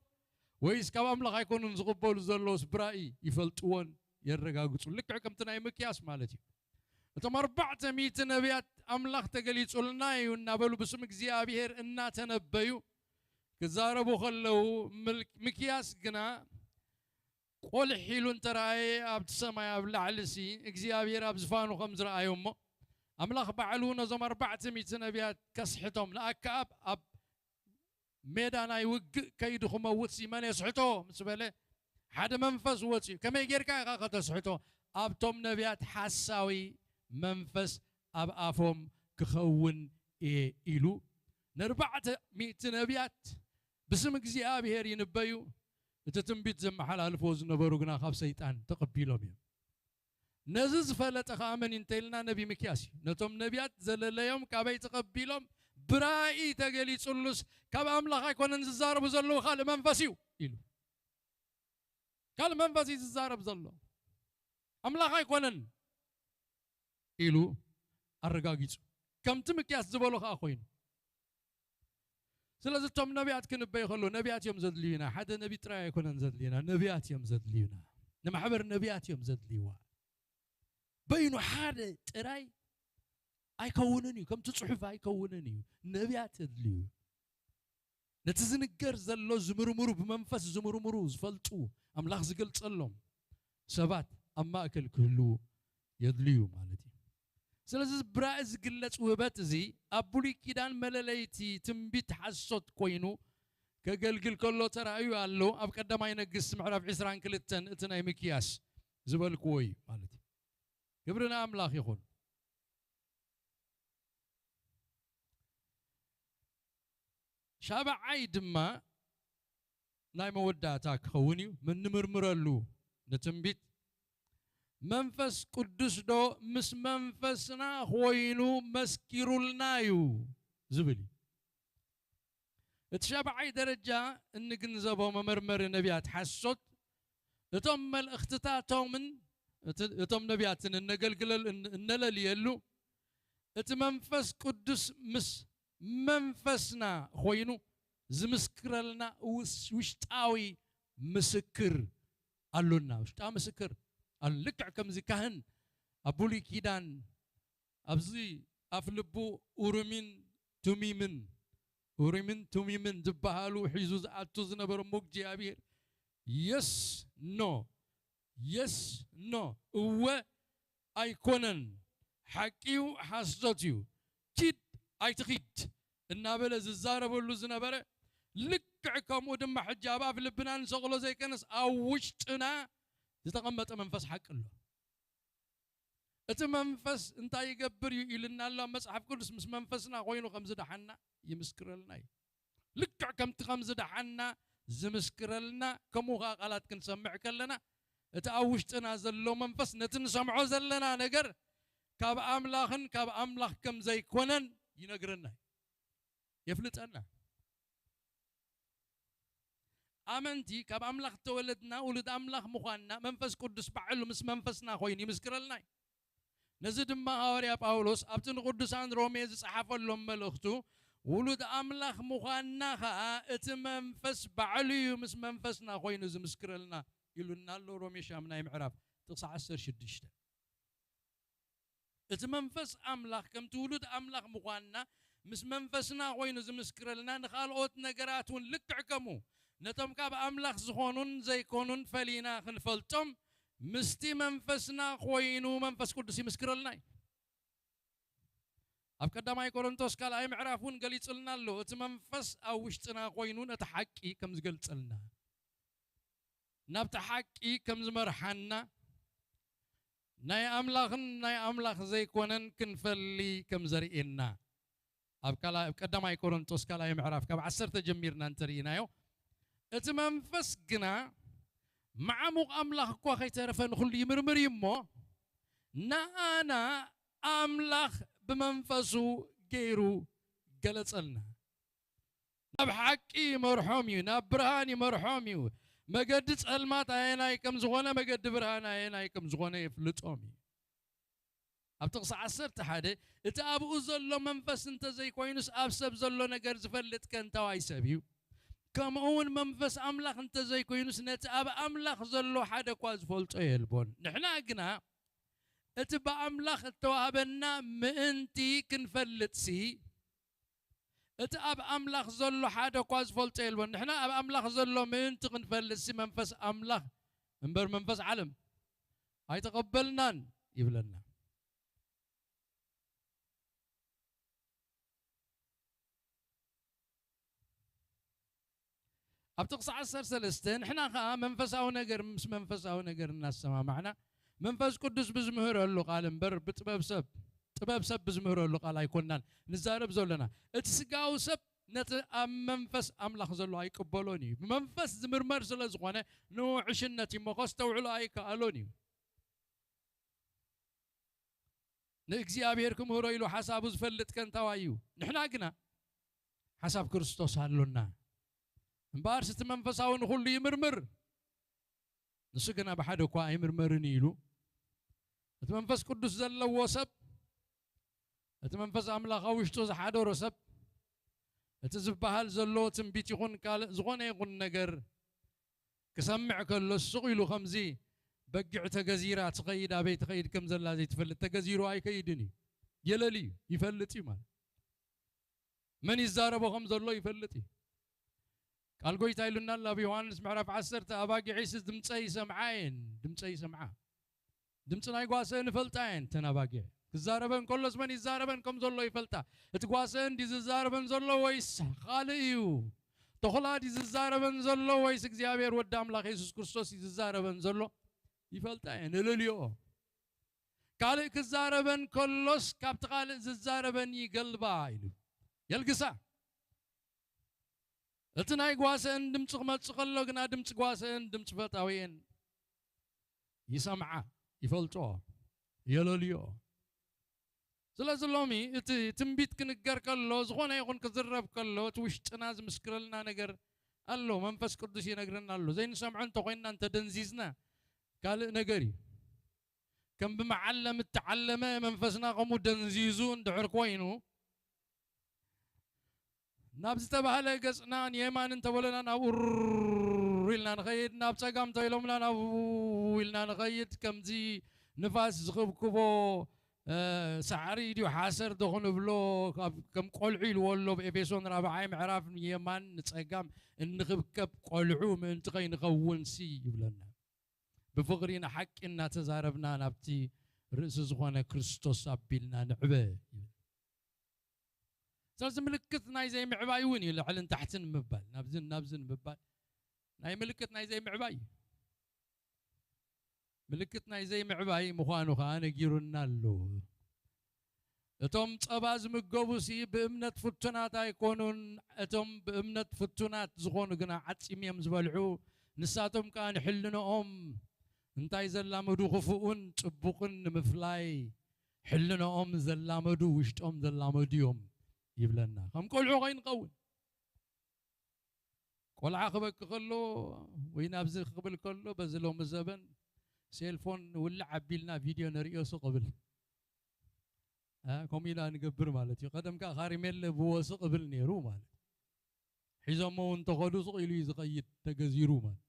ወይስ ካብ ኣምላኽ ኣይኮኑን ዝቕበሉ ዘለዉስ ብራእይ ይፈልጥዎን የረጋግጹ። ልክዕ ከምቲ ናይ ምክያስ ማለት እዩ። እቶም ኣርባዕተ ሚእቲ ነቢያት ኣምላኽ ተገሊጹልና እዩ እናበሉ ብስም እግዚኣብሔር እናተነበዩ ክዛረቡ ከለዉ፣ ምል-፣ ምክያስ ግና ቆልሕ ኢሉ እንተረኣየ ኣብቲ ሰማይ ኣብ ላዕሊሲ እግዚኣብሔር ኣብ ዝፋኑ ከም ዝረኣዮ እሞ፣ ኣምላኽ ባዕሉ ነዞም ኣርባዕተ ሚእቲ ነቢያት ከስሕቶም፣ ንኣከኣብ ኣብ ሜዳ ናይ ውግእ ከይዱ ክመውትሲ መን የስሕቶ ምስ በለ፣ ሓደ መንፈስ ወፅዩ። ከመይ ጌርካ ኢኻ ከተስሕቶ? ኣብቶም ነቢያት ሓሳዊ መንፈስ ኣብ ኣፎም ክኸውን እየ ኢሉ፣ ንኣርባዕተ ሚእቲ ነቢያት ብስም እግዚኣብሔር ይንበዩ፣ እቲ ትንቢት ዘመሓላልፍዎ ዝነበሩ ግና ካብ ሰይጣን ተቐቢሎም እዮም። ነዚ ዝፈለጠ ኸኣ መን እዩ እንተኢልና፣ ነቢ ሚክያስ እዩ። ነቶም ነቢያት ዘለለዮም ካበይ ተቐቢሎም ብራእይ ተገሊጹሉስ፣ ካብ ኣምላኽ ኣይኮነን ዝዛረቡ ዘለዉ፣ ካልእ መንፈስ እዩ ኢሉ። ካልእ መንፈስ እዩ ዝዛረብ ዘሎ፣ ኣምላኽ ኣይኮነን ኢሉ ኣረጋጊጹ። ከምቲ ሚክያስ ዝበሎ ኸኣ ኮይኑ። ስለዚ እቶም ነቢያት ክንበይ ከሎ ነቢያት እዮም ዘድልዩና። ሓደ ነቢ ጥራይ ኣይኮነን ዘድልዩና፣ ነቢያት እዮም ዘድልዩና። ንማሕበር ነቢያት እዮም ዘድልይዋ። በይኑ ሓደ ጥራይ ኣይከውንን እዩ፣ ከምቲ ጽሑፍ ኣይከውንን እዩ። ነቢያት የድልዩ። ነቲ ዝንገር ዘሎ ዝምርምሩ፣ ብመንፈስ ዝምርምሩ፣ ዝፈልጡ፣ ኣምላኽ ዝገልጸሎም ሰባት ኣብ ማእከል ክህልዉ የድልዩ ማለት እዩ። ስለዚ እዚ ብራእይ ዝግለጽ ውህበት እዚ ኣብ ብሉይ ኪዳን መለለይቲ ትንቢት ሓሶት ኮይኑ ከገልግል ከሎ ተራእዩ ኣሎ። ኣብ ቀዳማይ ነገስት ምዕራፍ ዕስራን ክልተን እቲ ናይ ሚክያስ ዝበልክዎ እዩ ማለት እዩ። ክብሪ ንኣምላኽ ይኹን። ሻብዓይ ድማ ናይ መወዳእታ ክኸውን እዩ። ምን ንምርምረሉ ንትንቢት መንፈስ ቅዱስ ዶ ምስ መንፈስና ኮይኑ መስኪሩልና እዩ ዝብል እዩ። እቲ ሻብዓይ ደረጃ እንግንዘቦ መመርመሪ ነቢያት ሓሶት እቶም መልእኽትታቶምን እቲ-፣ እቶም ነቢያትን እነገልግለል-፣ እን-፣ እነለልየሉ እቲ መንፈስ ቅዱስ ምስ መንፈስና ኮይኑ ዝምስክረልና ውስ-፣ ውሽጣዊ ምስክር ኣሎና። ውሽጣዊ ምስክር ኣሎ። ልክዕ ከምዚ ካህን ኣብ ብሉይ ኪዳን ኣብዚ ኣፍ ልቡ ኡሩሚን ቱሚምን፣ ኡሪምን ቱሚምን ዝበሃሉ ሒዙ ዝኣቱ ዝነበረ እሞ እግዚኣብሔር የስ ኖ፣ የስ ኖ፣ እወ ኣይኮነን፣ ሓቂዩ ሓሶት እዩ፣ ኪድ ኣይትኺድ እናበለ ዝዛረበሉ ዝነበረ፣ ልክዕ ከምኡ ድማ ሕጂ ኣብ ኣፍ ልብና ንሰቕሎ ዘይከነስ ኣብ ውሽጥና ዝተቐመጠ መንፈስ ሓቂ ኣሎ። እቲ መንፈስ እንታይ ይገብር እዩ ኢልና ኣሎ ኣብ መጽሓፍ ቅዱስ፣ ምስ መንፈስና ኮይኑ ከም ዝደሓና ይምስክረልና እዩ። ልክዕ ከምቲ ከም ዝደሓና ዝምስክረልና፣ ከምኡ ኸኣ ቃላት ክንሰምዕ ከለና፣ እቲ ኣብ ውሽጥና ዘሎ መንፈስ ነቲ ንሰምዖ ዘለና ነገር ካብ ኣምላኽን ካብ ኣምላኽ ከም ዘይኮነን ይነግረና እዩ፣ የፍልጠና። ኣመንቲ ካብ ኣምላኽ ተወለድና፣ ውሉድ ኣምላኽ ምዃንና፣ መንፈስ ቅዱስ ባዕሉ ምስ መንፈስና ኮይኑ ይምስክረልና እዩ። ነዚ ድማ ሃዋርያ ጳውሎስ ኣብቲ ንቅዱሳን ሮሜ ዝጸሓፈሎም መልእኽቱ፣ ውሉድ ኣምላኽ ምዃንና ኸኣ እቲ መንፈስ ባዕሉ እዩ ምስ መንፈስና ኮይኑ ዝምስክረልና ኢሉና ኣሎ። ሮሜ ሻምናይ ምዕራፍ ጥቕሲ ዓሰርተ ሽዱሽተ። እቲ መንፈስ ኣምላኽ ከምቲ ውሉድ ኣምላኽ ምዃንና ምስ መንፈስና ኮይኑ ዝምስክረልና፣ ንኻልኦት ነገራት እውን ልክዕ ከምኡ ነቶም ካብ ኣምላኽ ዝኾኑን ዘይኮኑን ፈሊና ክንፈልጦም ምስቲ መንፈስና ኮይኑ መንፈስ ቅዱስ ይምስክረልና እዩ። ኣብ ቀዳማይ ቆሮንቶስ ካልኣይ ምዕራፍ እውን ገሊጹልና ኣሎ። እቲ መንፈስ ኣብ ውሽጥና ኮይኑ ነቲ ሓቂ ከም ዝገልጸልና፣ ናብቲ ሓቂ ከም ዝመርሓና፣ ናይ ኣምላኽን ናይ ኣምላኽ ዘይኮነን ክንፈሊ ከም ዘርእየና፣ ኣብ ካልኣይ፣ ኣብ ቀዳማይ ቆሮንቶስ ካልኣይ ምዕራፍ ካብ ዓሰርተ ጀሚርና እንተርኢናዮ፣ እቲ መንፈስ ግና መዓሙቕ ኣምላኽ እኳ ከይተረፈ ንኹሉ ይምርምር እዩ እሞ፣ ንኣና ኣምላኽ ብመንፈሱ ገይሩ ገለጸልና። ናብ ሓቂ ይመርሖም እዩ፣ ናብ ብርሃን ይመርሖም እዩ። መገዲ ጸልማት ኣየናይ ከም ዝኾነ፣ መገዲ ብርሃን ኣየናይ ከም ዝኾነ የፍልጦም እዩ። ኣብ ጥቕሲ ዓሰርተ ሓደ፣ እቲ ኣብኡ ዘሎ መንፈስ እንተዘይኮይኑስ፣ ኣብ ሰብ ዘሎ ነገር ዝፈልጥ ከንታዋይ ሰብ እዩ። ከምኡ እውን መንፈስ ኣምላኽ እንተዘይኮይኑስ፣ ነቲ ኣብ ኣምላኽ ዘሎ ሓደ እኳ ዝፈልጦ የልቦን። ንሕና ግና እቲ ብኣምላኽ እተዋህበና ምእንቲ ክንፈልጥሲ፣ እቲ ኣብ ኣምላኽ ዘሎ ሓደ እኳ ዝፈልጦ የልቦን። ንሕና ኣብ ኣምላኽ ዘሎ ምእንቲ ክንፈልጥሲ፣ መንፈስ ኣምላኽ እምበር መንፈስ ዓለም ኣይተቐበልናን ይብለና። ኣብ ጥቕሲ ዓሰርተ ሰለስተ፣ ንሕና ኸኣ መንፈሳዊ ነገር ምስ መንፈሳዊ ነገር እናሰማማዕና፣ መንፈስ ቅዱስ ብዝምህረሉ ቃል እምበር ብጥበብ ሰብ፣ ጥበብ ሰብ ብዝምህረሉ ቃል ኣይኮንናን ንዛረብ ዘለና። እቲ ስጋዊ ሰብ ነቲ ኣብ መንፈስ ኣምላኽ ዘሎ ኣይቅበሎን እዩ። ብመንፈስ ዝምርመር ስለ ዝኾነ፣ ንውሕሽነት እዩ እሞ ከስተውዕሎ ኣይከኣሎን እዩ። ንእግዚኣብሔር ክምህሮ ኢሉ ሓሳቡ ዝፈልጥ ከንታዋይ እዩ። ንሕና ግና ሓሳብ ክርስቶስ ኣሎና። እምበኣርስ እቲ መንፈሳዊ ንኹሉ ይምርምር፣ ንሱ ግና ብሓደ እኳ ኣይምርመርን እዩ ኢሉ። እቲ መንፈስ ቅዱስ ዘለዎ ሰብ፣ እቲ መንፈስ ኣምላኽ ኣብ ውሽጡ ዝሓደሮ ሰብ፣ እቲ ዝበሃል ዘሎ ትንቢት ይኹን ካልእ ዝኾነ ይኹን ነገር ክሰምዕ ከሎ፣ ስቕ ኢሉ ከምዚ በጊዕ ተገዚራ ትኸይድ፣ ኣበይ ትኸይድ ከም ዘላ ዘይትፈልጥ፣ ተገዚሩ ኣይከይድን እዩ። የለል እዩ፣ ይፈልጥ እዩ ማለት። መን ይዛረቦ ከም ዘሎ ይፈልጥ እዩ። ቃል ጎይታ ኢሉና ኣሎ ኣብ ዮሃንስ ምዕራፍ ዓሰርተ፣ "ኣባጊዐይሲ ድምፀይ ይሰምዓ እየን፣ ድምፀይ ይሰምዓ። ድምፂ ናይ ጓሰአን ይፈልጣ እየን፣ እተን ኣባጊዕ። ክዛረበን ከሎስ መን ይዛረበን ከም ዘሎ ይፈልጣ። እቲ ጓሰአን ድዩ ዝዛረበን ዘሎ ወይስ ካልእ እዩ? ተኹላ ድዩ ዝዛረበን ዘሎ ወይስ እግዚኣብሔር ወዲ ኣምላኽ የሱስ ክርስቶስ እዩ ዝዛረበን ዘሎ? ይፈልጣ እየን፣ እለልዮኦ። ካልእ ክዛረበን ከሎስ ካብቲ ካልእ ዝዛረበን ይገልባ" ኢሉ የልግሳ። እቲ ናይ ጓሰአን ድምፂ ክመፅእ ከሎ ግና ድምፂ ጓሰአን ድምፂ ፈታዊአን ይሰምዓ፣ ይፈልጦ፣ የለልዮ። ስለዚ ሎሚ እቲ ትንቢት ክንገር ከሎ፣ ዝኾነ ይኹን ክዝረብ ከሎ፣ እቲ ውሽጥና ዝምስክረልና ነገር ኣሎ። መንፈስ ቅዱስ ይነግረና ኣሎ። ዘይንሰምዖ እንተኾይንና፣ እንተደንዚዝና፣ ካልእ ነገር እዩ። ከም ብመዓለም እተዓለመ መንፈስና ከምኡ ደንዚዙ እንድሕር ኮይኑ፣ ናብ ዝተባህለ ገጽና ንየማን እንተበለና ናብ ኡር ኢልና ንኸይድ፣ ናብ ጸጋም እንተኢሎምና ናብ ኢልና ንኸይድ። ከምዚ ንፋስ ዝኽብክቦ፣ እ፣ ሳዕሪ ድዩ ሓሰር ዶ ክንብሎ፣ ካብ፣ ከም ቆልዑ ኢልዎ ኣሎ። ኣብ ኤፌሶን ራብዓይ ምዕራፍ ንየማን ንጸጋም እንኽብከብ ቆልዑ ምእንቲ ከይንኸውንሲ ይብለና። ብፍቕሪ ንሓቂ እናተዛረብና ናብቲ ርእሲ ዝኾነ ክርስቶስ ኣቢልና ንዕበ ይብል። ስለዚ ምልክት ናይ ዘይምዕባይ እውን እዩ፣ ልዕልን ታሕትን ምባል፣ ናብዝን ናብዝን ምባል ናይ ምልክት ናይ ዘይምዕባይ እዩ። ምልክት ናይ ዘይምዕባይ ምዃኑ ኸዓ ነጊሩና ኣሎ። እቶም ጸባ ዝምገቡሲ ብእምነት ፍቱናት ኣይኮኑን፣ እቶም ብእምነት ፍቱናት ዝኾኑ ግና ዓጺም እዮም ዝበልዑ። ንሳቶም ከኣ ንሕልንኦም እንታይ ዘላመዱ ክፉእን ጽቡቕን ንምፍላይ ሕልንኦም ዘላመዱ፣ ውሽጦም ዘላመዱ እዮም ይብለና። ከም ቆልዑ ከይንኸውን። ቆልዓ ክበኪ ከሎ ወይ ናብዚ ክብል ከሎ፣ በዚ ሎሚ ዘበን ሴልፎን ውልዕ ኣቢልና ቪድዮ ነርእዮ ስቕ እብል። እ፣ ከምኡ ኢና ንገብር ማለት እዩ። ቀደም ከኣ ካሪሜለ ብወስቕ እብል ነይሩ ማለት እዩ። ሒዞሞ እውን እንተኸዱ ስቕ ኢሉ እዩ ዝኸይድ፣ ተገዚሩ ማለት።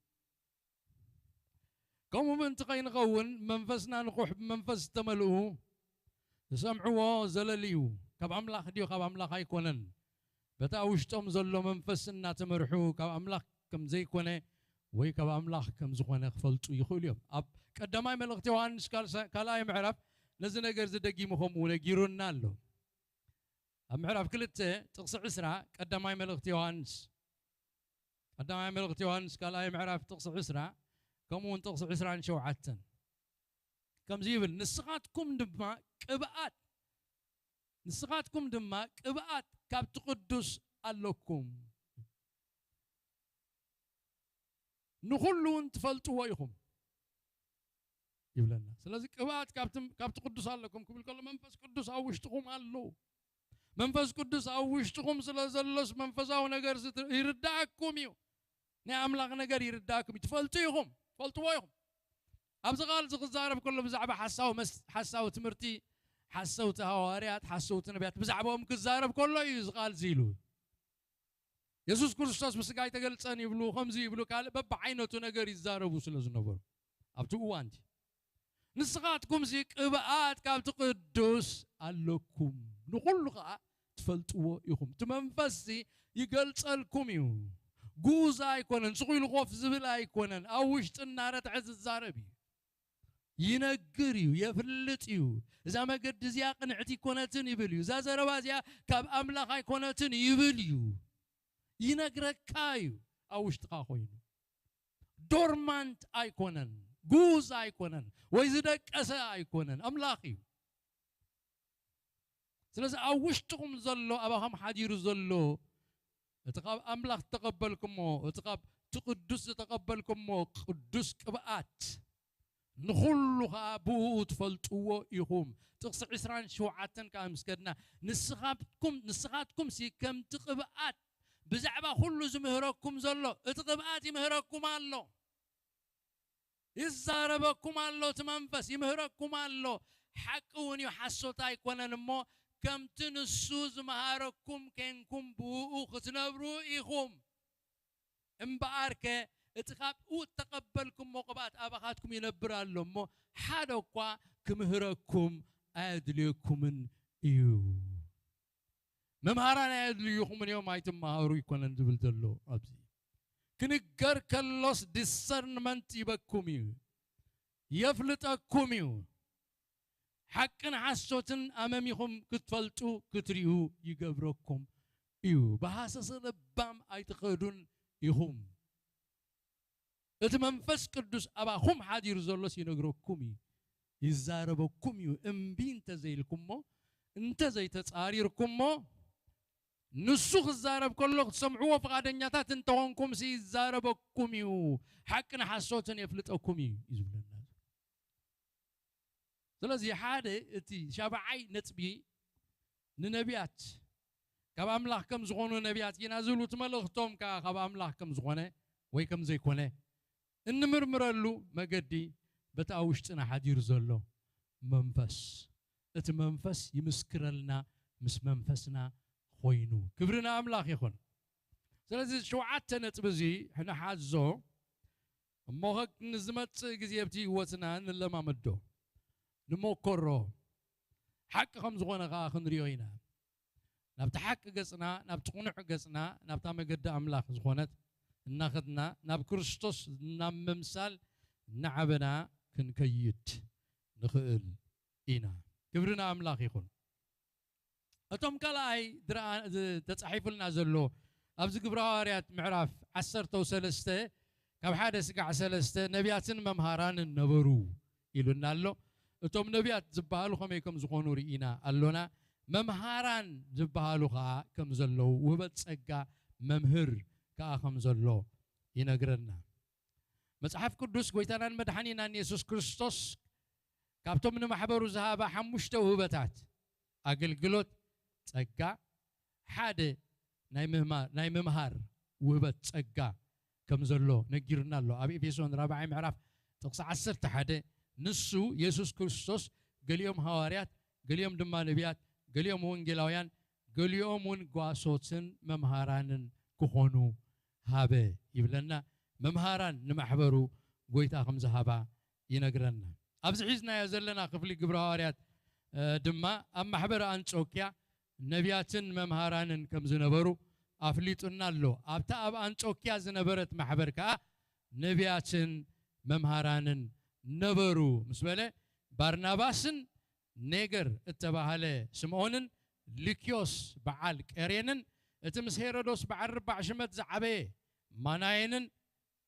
ከምኡ ምእንቲ ከይንኸውን፣ መንፈስና ንቑሕ ብመንፈስ ዝተመልኡ ዝሰምዕዎ ዘለል እዩ። ካብ ኣምላኽ ድዩ ካብ ኣምላኽ ኣይኮነን? በታ ውሽጦም ዘሎ መንፈስ እናተመርሑ ካብ ኣምላኽ ከም ዘይኮነ ወይ ካብ ኣምላኽ ከም ዝኾነ ክፈልጡ ይኽእሉ እዮም። ኣብ ቀዳማይ መልእኽቲ ዮሃንስ ካልሳ-፣ ካልኣይ ምዕራፍ ነዚ ነገር እዚ ደጊሙ ከምኡ ነጊሩና ኣሎ። ኣብ ምዕራፍ ክልተ ጥቕሲ ዕስራ፣ ቀዳማይ መልእኽቲ ዮሃንስ፣ ቀዳማይ መልእኽቲ ዮሃንስ ካልኣይ ምዕራፍ ጥቕሲ ዕስራ፣ ከምኡ እውን ጥቕሲ ዕስራን ሸውዓተን ከምዚ ይብል፣ "ንስኻትኩም ድማ ቅብኣት፣ ንስኻትኩም ድማ ቅብኣት ካብቲ ቅዱስ ኣለኩም፣ ንኹሉ እውን ትፈልጥዎ ኢኹም" ይብለና። ስለዚ ቅብኣት ካብቲ፣ ካብቲ ቅዱስ ኣለኩም ክብል ከሎ መንፈስ ቅዱስ ኣብ ውሽጥኹም ኣሎ። መንፈስ ቅዱስ ኣብ ውሽጥኹም ስለ ዘሎስ መንፈሳዊ ነገር ዝት-፣ ይርዳእኩም እዩ። ናይ ኣምላኽ ነገር ይርዳእኩም እዩ። ትፈልጡ ኢኹም፣ ትፈልጥዎ ኢኹም። ኣብዚ ቃል እዚ ክዛረብ ከሎ ብዛዕባ ሓሳዊ መስ-፣ ሓሳዊ ትምህርቲ፣ ሓሰውቲ ሃዋርያት፣ ሓሰውቲ ነቢያት ብዛዕባኦም ክዛረብ ከሎ እዩ እዚ ቃል እዚ ኢሉ። የሱስ ክርስቶስ ብስጋ ኣይተገልጸን ይብሉ፣ ከምዚ ይብሉ፣ ካልእ በብዓይነቱ ነገር ይዛረቡ ስለ ዝነበሩ ኣብቲ እዋን እቲ። ንስኻትኩምሲ ቅብኣት ካብቲ ቅዱስ ኣለኩም፣ ንኹሉ ኸኣ ትፈልጥዎ ኢኹም። እቲ መንፈስሲ ይገልጸልኩም እዩ። ጉዝ ኣይኮነን፣ ስቕ ኢሉ ኮፍ ዝብል ኣይኮነን፣ ኣብ ውሽጢ እናረትዐ ዝዛረብ እዩ። ይነግር እዩ፣ የፍልጥ እዩ። እዛ መገዲ እዚኣ ቅንዕቲ ኣይኮነትን ይብል እዩ። እዛ ዘረባ እዚኣ ካብ ኣምላኽ ኣይኮነትን ይብል እዩ። ይነግረካ እዩ፣ ኣብ ውሽጥኻ ኮይኑ። ዶርማንት ኣይኮነን፣ ጉዝ ኣይኮነን፣ ወይ ዝደቀሰ ኣይኮነን፣ ኣምላኽ እዩ። ስለዚ ኣብ ውሽጥኹም ዘሎ፣ ኣባኹም ሓዲሩ ዘሎ፣ እቲ ካብ ኣምላኽ ዝተቐበልኩሞ፣ እቲ ካብ እቲ ቅዱስ ዝተቐበልኩሞ ቅዱስ ቅብኣት፣ ንኹሉ ኸኣ ብእኡ ትፈልጥዎ ኢኹም። ጥቕሲ ዕስራን ሸውዓተን ከኣ ምስ ከድና፣ ንስኻትኩም፣ ንስኻትኩምሲ ከምቲ ቅብኣት ብዛዕባ ኩሉ ዝምህረኩም ዘሎ፣ እቲ ቅብኣት ይምህረኩም ኣሎ። ይዛረበኩም ኣሎ፣ እቲ መንፈስ ይምህረኩም ኣሎ። ሓቂ እውን እዩ፣ ሓሶት ኣይኮነን እሞ፣ ከምቲ ንሱ ዝመሃረኩም ኬንኩም ብእኡ ክትነብሩ ኢኹም። እምበኣርከ እቲ ካብኡ እተቐበልኩሞ ቅብኣት ኣባኻትኩም ይነብር ኣሎ እሞ፣ ሓደ እኳ ክምህረኩም ኣየድልየኩምን እዩ። መምሃራን ኣየድልዩኹምን እዮም፣ ኣይትመሃሩ ኣይኮነን ዝብል ዘሎ ኣብዚ። ክንገር ከሎስ ዲሰርንመንት ይበኩም እዩ፣ የፍልጠኩም እዩ። ሓቅን ሓሶትን ኣመሚኹም ክትፈልጡ ክትሪኡ ይገብረኩም እዩ። ብሃሰሰ ለባም ኣይትኸዱን ኢኹም። እቲ መንፈስ ቅዱስ ኣባኹም ሓዲሩ ዘሎስ ይነግረኩም እዩ፣ ይዛረበኩም እዩ። እምቢ እንተ ዘይልኩሞ፣ እንተ ዘይተጻሪርኩሞ፣ ንሱ ክዛረብ ከሎ ክትሰምዕዎ ፍቓደኛታት እንተኾንኩምሲ ይዛረበኩም እዩ፣ ሓቅን ሓሶትን የፍልጠኩም እዩ፣ እዩ ዝብለና ዘሎ። ስለዚ ሓደ እቲ ሻብዓይ ነጥቢ ንነቢያት፣ ካብ ኣምላኽ ከም ዝኾኑ ነቢያት ኢና ዝብሉ፣ እቲ መልእኽቶም ከኣ ካብ ኣምላኽ ከም ዝኾነ ወይ ከም ዘይኮነ እንምርምረሉ መገዲ በቲ ኣብ ውሽጥና ሓዲሩ ዘሎ መንፈስ፣ እቲ መንፈስ ይምስክረልና፣ ምስ መንፈስና ኮይኑ። ክብሪ ንኣምላኽ ይኹን። ስለዚ ሸውዓተ ነጥቢ እዚ ንሓዞ እሞ፣ ንዝመጽእ ግዜ ኣብቲ ህይወትና ንለማመዶ፣ ንመኮሮ፣ ሓቂ ከም ዝኾነ ከኣ ክንሪኦ ኢና። ናብቲ ሓቂ ገጽና፣ ናብቲ ቅኑዕ ገጽና፣ ናብታ መገዲ ኣምላኽ ዝኾነት እናኸድና፣ ናብ ክርስቶስ ናብ ምምሳል እናዓበና ክንከይድ ንኽእል ኢና። ክብሪ ንኣምላኽ ይኹን። እቶም ካልኣይ ድርኣ-፣ ዝ-፣ ተጻሒፉልና ዘሎ ኣብዚ ግብረ ሃዋርያት ምዕራፍ ዓሰርተ ሰለስተ ካብ ሓደ ስጋዕ ሰለስተ ነቢያትን መምሃራንን ነበሩ ኢሉና ኣሎ። እቶም ነቢያት ዝበሃሉ ከመይ ከም ዝኾኑ ርኢና ኣሎና። መምሃራን ዝበሃሉ ኸኣ ከም ዘለዉ፣ ውህበት ጸጋ መምህር ከኣ ከም ዘሎ ይነግረና። መጽሓፍ ቅዱስ ጎይታናን መድሓኒናን የሱስ ክርስቶስ ካብቶም ንማሕበሩ ዝሃባ ሓሙሽተ ውህበታት፣ ኣገልግሎት፣ ጸጋ፣ ሓደ ናይ ምምሃር፣ ናይ ምምሃር ውህበት ጸጋ ከም ዘሎ ነጊሩና ኣሎ። ኣብ ኤፌሶን ራብዓይ ምዕራፍ ጥቕሲ ዓሰርተ ሓደ፣ ንሱ የሱስ ክርስቶስ ገሊኦም ሃዋርያት፣ ገሊኦም ድማ ነቢያት፣ ገሊኦም ወንጌላውያን፣ ገሊኦም እውን ጓሶትን መምሃራንን ክኾኑ ሃበ ይብለና። መምሃራን ንማሕበሩ ጎይታ ከም ዝሃባ ይነግረና። ኣብዚ ሒዝናዮ ዘለና ክፍሊ ግብረ ሃዋርያት፣ እ፣ ድማ ኣብ ማሕበረ ኣንጾክያ ነቢያትን መምሃራንን ከም ዝነበሩ ኣፍሊጡና ኣሎ። ኣብታ ኣብ ኣንጾክያ ዝነበረት ማሕበር ከኣ ነቢያትን መምሃራንን ነበሩ ምስ በለ፣ ባርናባስን ኔገር እተባህለ ስምዖንን፣ ልክዮስ በዓል ቀሬንን፣ እቲ ምስ ሄሮዶስ በዓል ርባዕ ሽመት ዝዓበየ ማናየንን፣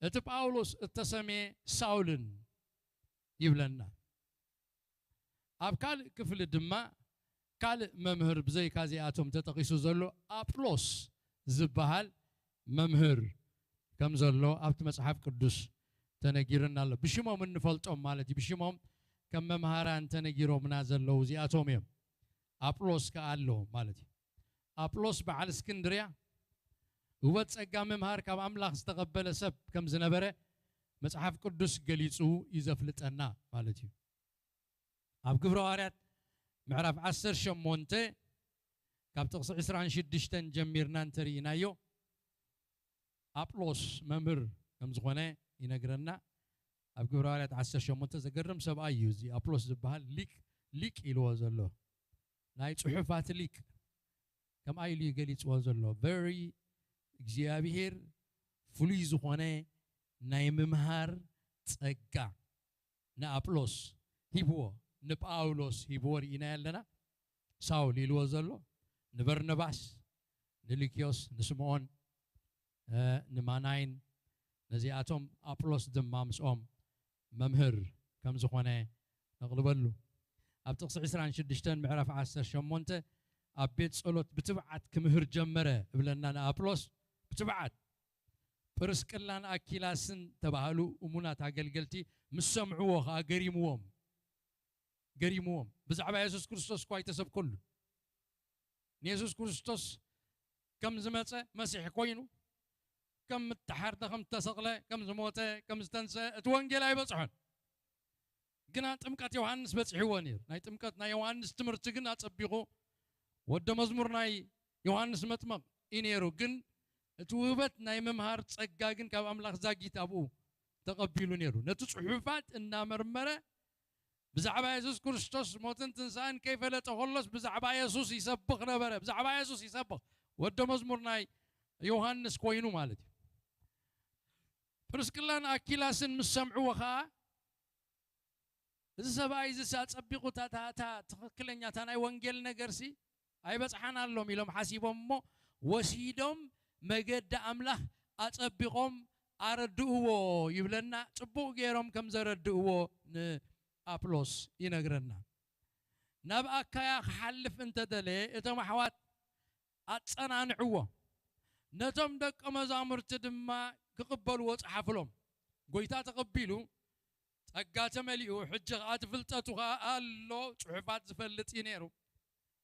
እቲ ጳውሎስ እተሰምየ ሳውልን ይብለና። ኣብ ካልእ ክፍሊ ድማ ካልእ መምህር ብዘይካ እዚኣቶም ተጠቒሱ ዘሎ ኣጵሎስ ዝበሃል መምህር ከም ዘሎ ኣብቲ መጽሓፍ ቅዱስ ተነጊሩና ኣሎ። ብሽሞም እንፈልጦም ማለት እዩ። ብሽሞም ከም መምሃራን ተነጊሮምና ዘለዉ እዚኣቶም እዮም። ኣጵሎስ ከኣ ኣሎ ማለት እዩ። ኣጵሎስ በዓል እስክንድርያ ውበት ጸጋ ምምሃር ካብ ኣምላኽ ዝተቐበለ ሰብ ከም ዝነበረ መጽሓፍ ቅዱስ ገሊጹ እዩ ዘፍልጠና ማለት እዩ። ኣብ ግብረ ሃዋርያት ምዕራፍ ዓሰርተ ሸሞንተ ካብ ጥቕሲ ዕስራን ሽዱሽተን ጀሚርና እንተርኢናዮ፣ ኣጵሎስ መምህር ከም ዝኾነ ይነግረና። ኣብ ግብረ ሃዋርያት ዓሰርተ ሸሞንተ ዘገርም ሰብኣይ እዩ እዚ ኣጵሎስ ዝበሃል ሊቅ፣ ሊቅ ኢልዎ ዘሎ። ናይ ጽሑፋት ሊቅ ከምኣ ኢሉ እዩ ገሊጽዎ ዘሎ። Very እግዚኣብሔር ፍሉይ ዝኾነ ናይ ምምሃር ጸጋ ንኣጵሎስ ሂብዎ፣ ንጳውሎስ ሂብዎ ርኢናዮ ኣለና። ሳውል ኢልዎ ዘሎ ንበርነባስ፣ ንልክዮስ፣ ንስምዖን፣ እ፣ ንማናይን፣ ነዚኣቶም ኣጵሎስ ድማ ምስኦም መምህር ከም ዝኾነ ነቕልበሉ። ኣብ ጥቕሲ ዕስራን ሽዱሽተን ምዕራፍ ዓሰርተ ሸሞንተ ኣብ ቤት ጸሎት ብትብዓት ክምህር ጀመረ እብለና ንኣጵሎስ። ብትብዓት። ጵርስቅላን ኣኪላስን ተባህሉ እሙናት ኣገልገልቲ ምስ ሰምዕዎ ኸኣ ገሪምዎም። ገሪምዎም። ብዛዕባ የሱስ ክርስቶስ እኳ ኣይተሰብከሉ። ንየሱስ ክርስቶስ ከም ዝመጸ መሲሕ ኮይኑ፣ ከም ምተሓርደ፣ ከም ዝተሰቕለ፣ ከም ዝሞተ፣ ከም ዝተንስአ እቲ ወንጌል ኣይበጽሖን። ግና ጥምቀት ዮሃንስ በጺሕዎ ነይሩ። ናይ ጥምቀት ናይ ዮሃንስ ትምህርቲ ግን ኣጸቢቑ ወደ መዝሙር ናይ ዮሃንስ መጥመቕ እዩ ነይሩ። ግን እቲ ውህበት ናይ ምምሃር ጸጋ ግን ካብ ኣምላኽ ዛጊት ኣብኡ ተቐቢሉ ነይሩ። ነቲ ጽሑፋት እናመርመረ ብዛዕባ የሱስ ክርስቶስ ሞትን ትንሳኤን ከይፈለጠ ከሎስ ብዛዕባ የሱስ ይሰብኽ ነበረ። ብዛዕባ የሱስ ይሰብኽ። ወደ መዝሙር ናይ ዮሃንስ ኮይኑ ማለት እዩ። ፕርስቅላን ኣኪላስን ምስ ሰምዕዎ ኸኣ፣ "እዚ ሰብኣይ እዚስ ኣጸቢቑ እታ፣ እታ፣ እታ ትኽክለኛ፣ እታ ናይ ወንጌል ነገርሲ ኣይበጽሓን ኣሎም" ኢሎም ሓሲቦም እሞ፣ ወሲዶም መገዲ ኣምላኽ ኣጸቢቖም ኣረድእዎ ይብለና። ጽቡቕ ገይሮም ከም ዘረድእዎ ንኣጵሎስ ይነግረና። ናብ ኣካያ ክሓልፍ እንተደለየ፣ እቶም ኣሕዋት ኣጸናንዕዎ። ነቶም ደቀ መዛሙርቲ ድማ ክቕበልዎ ጸሓፍሎም። ጎይታ ተቐቢሉ፣ ጸጋ ተመሊኡ፣ ሕጂ ኸኣ እቲ ፍልጠቱ ኸኣ ኣሎ፣ ጽሑፋት ዝፈልጥ እዩ ነይሩ።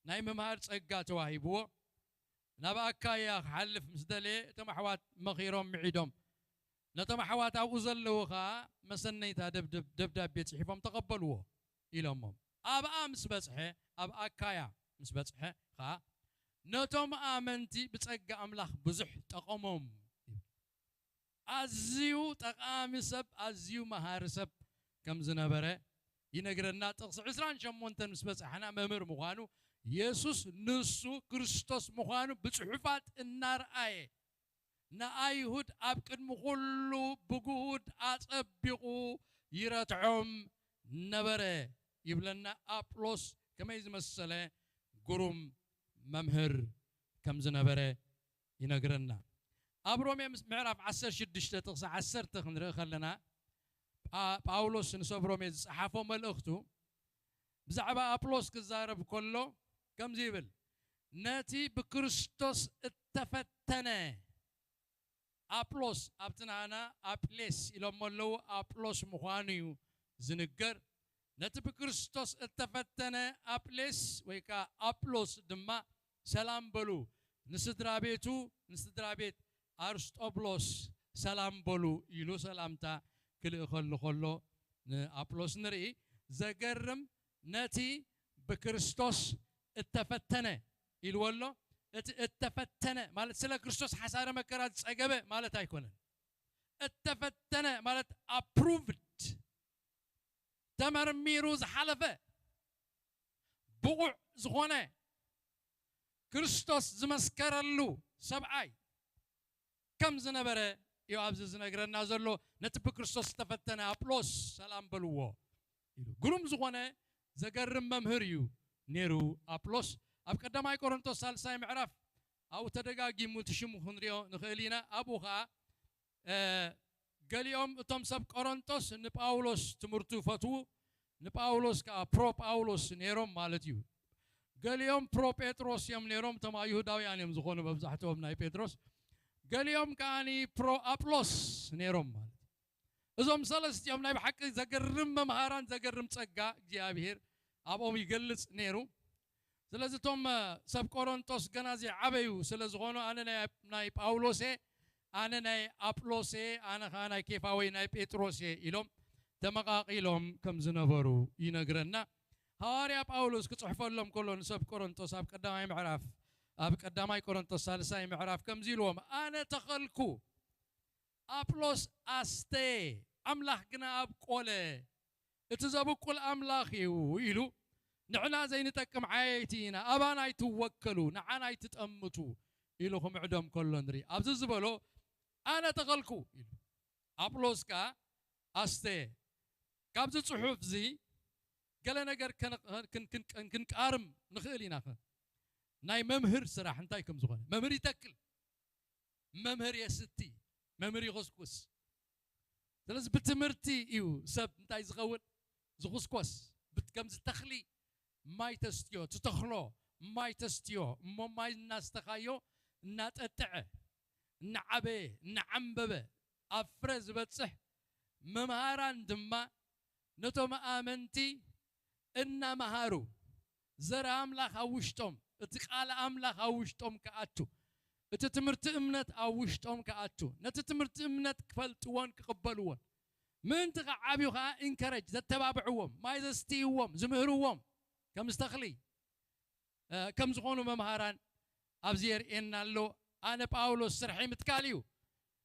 ናይ ምምሃር ጸጋ ተዋሂብዎ። ናብ ኣካያ ክሓልፍ ምስ ደለየ፣ እቶም ኣሕዋት መኺሮም ምዒዶም። ነቶም ኣሕዋት ኣብኡ ዘለዉ ኸኣ መሰነይታ ደብደብ-፣ ደብዳቤ ጽሒፎም ተቐበልዎ ኢሎሞም። ኣብኣ ምስ በጽሐ፣ ኣብ ኣካያ ምስ በጽሐ ኸኣ፣ ነቶም ኣመንቲ ብጸጋ ኣምላኽ ብዙሕ ጠቐሞም። ኣዝዩ ጠቓሚ ሰብ፣ ኣዝዩ መሃሪ ሰብ ከም ዝነበረ ይነግረና። ጥቕሲ ዕስራን ሸሞንተን ምስ በጻሕና፣ መምህር ምዃኑ፣ የሱስ ንሱ ክርስቶስ ምዃኑ ብጽሑፋት እናርኣየ፣ ንኣይሁድ ኣብ ቅድሚ ኩሉ ብግሁድ ኣጸቢቑ ይረትዖም ነበረ ይብለና። ኣጵሎስ ከመይ ዝመሰለ ግሩም መምህር ከም ዝነበረ ይነግረና። ኣብ ሮሜ ምስ-፣ ምዕራፍ ዓሰርተ ሽዱሽተ ጥቕሲ ዓሰርተ ክንርኢ ከለና፣ ጳ-፣ ጳውሎስ ንሰብ ሮሜ ዝጸሓፎ መልእኽቱ ብዛዕባ ኣጵሎስ ክዛረብ ከሎ ከምዚ ይብል፣ "ነቲ ብክርስቶስ እተፈተነ ኣጵሎስ"፣ ኣብቲ ናህና ኣጵሌስ ኢሎሞ ኣለዉ፣ ኣጵሎስ ምዃኑ እዩ ዝንገር። "ነቲ ብክርስቶስ እተፈተነ ኣጵሌስ ወይ ከኣ ኣጵሎስ ድማ ሰላም በሉ፣ ንስድራ ቤቱ፣ ንስድራ ቤት ኣርስጦብሎስ ሰላም በሉ" ኢሉ ሰላምታ ክልእኸሉ ከሎ ንኣጵሎስ ንርኢ። ዘገርም፣ ነቲ ብክርስቶስ እተፈተነ ኢልዎ ኣሎ። እቲ እተፈተነ ማለት ስለ ክርስቶስ ሓሳረ መከራ ዝጸገበ ማለት ኣይኮነን። እተፈተነ ማለት ኣፕሩቭድ፣ ተመርሚሩ ዝሓለፈ፣ ብቑዕ ዝኾነ፣ ክርስቶስ ዝመስከረሉ ሰብኣይ ከም ዝነበረ እዩ ኣብዚ ዝነግረና ዘሎ። ነቲ ብክርስቶስ ዝተፈተነ ኣጵሎስ ሰላም በልዎ ኢሉ። ግሩም ዝኾነ ዘገርም መምህር እዩ ነይሩ ኣጵሎስ። ኣብ ቀዳማይ ቆሮንቶስ ሳልሳይ ምዕራፍ ኣብኡ ተደጋጊሙ እቲ ሽሙ ክንሪኦ ንኽእል ኢና። ኣብኡ ኸዓ እ፣ ገሊኦም እቶም ሰብ ቆሮንቶስ ንጳውሎስ ትምህርቱ ይፈትዉ፣ ንጳውሎስ ከኣ ፕሮ ጳውሎስ ነይሮም ማለት እዩ። ገሊኦም ፕሮ ጴጥሮስ እዮም ነይሮም፣ እቶም ኣይሁዳውያን እዮም ዝኾኑ መብዛሕትኦም ናይ ጴጥሮስ። ገሊኦም ከኣ ፕሮ ኣጵሎስ ነይሮም ማለት እዩ። እዞም ሰለስቲኦም ናይ ብሓቂ ዘገርም መምሃራን ዘገርም ጸጋ እግዚኣብሔር ኣብኦም ይገልጽ ነይሩ። ስለዚ እቶም እ፣ ሰብ ቆሮንቶስ ገና ዘይዓበዩ ስለ ዝኾኑ ኣነ ናይ፣ ናይ ጳውሎስ እየ፣ ኣነ ናይ ኣጵሎስ እየ፣ ኣነ ኸዓ ናይ ኬፋ ወይ ናይ ጴጥሮስ እየ ኢሎም ተመቓቒሎም ከም ዝነበሩ ይነግረና። ሃዋርያ ጳውሎስ ክጽሕፈሎም ከሎ ንሰብ ቆሮንቶስ ኣብ ቀዳማይ ምዕራፍ፣ ኣብ ቀዳማይ ቆሮንቶስ ሳልሳይ ምዕራፍ ከምዚ ኢልዎም፣ ኣነ ተኸልኩ፣ ኣጵሎስ ኣስተየ፣ ኣምላኽ ግና ኣብቆለ፣ እቲ ዘብቁል ኣምላኽ እዩ ኢሉ፣ ንሕና ዘይንጠቅም ዓየይቲ ኢና፣ ኣባና ኣይትወከሉ፣ ንዓና ኣይትጠምቱ ኢሉ ክምዕዶም ከሎ ንርኢ። ኣብዚ ዝበሎ ኣነ ተኸልኩ ኢሉ፣ ኣጵሎስ ከኣ ኣስተየ። ካብዚ ጽሑፍ እዚ ገለ ነገር ከን-፣ ክን-፣ ክን-፣ ክን-፣ ክንቃርም ንኽእል ኢና። ናይ መምህር ስራሕ እንታይ ከም ዝኾነ መምህር ይተክል። መምህር የስቲ፣ መምህር ይኹስኩስ። ስለዚ ብትምህርቲ እዩ ሰብ እንታይ ዝኸውን? ዝኹስኮስ። ብት-፣ ከምዚ ተኽሊ ማይ ተስትዮ፣ ትተኽሎ፣ ማይ ተስትዮ፣ እሞ ማይ እናስተኻዮ፣ እናጠጥዐ፣ እናዓበየ፣ እናዓምበበ፣ ኣብ ፍረ ዝበጽሕ፣ መምሃራን ድማ ነቶም ኣመንቲ እናመሃሩ፣ ዘርኢ ኣምላኽ ኣብ ውሽጦም፣ እቲ ቃል ኣምላኽ ኣብ ውሽጦም ክኣቱ፣ እቲ ትምህርቲ እምነት ኣብ ውሽጦም ክኣቱ፣ ነቲ ትምህርቲ እምነት ክፈልጥዎን ክቕበልዎን፣ ምእንቲ ክዓብዩ ኸኣ ኢንከረጅ፣ ዘተባብዕዎም፣ ማይ ዘስትይዎም፣ ዝምህርዎም፣ ከም ዝተኽሊ፣ እ፣ ከም ዝኾኑ መምሃራን ኣብዚ የርእየና ኣሎ። ኣነ ጳውሎስ ስርሐይ ምትካል እዩ፣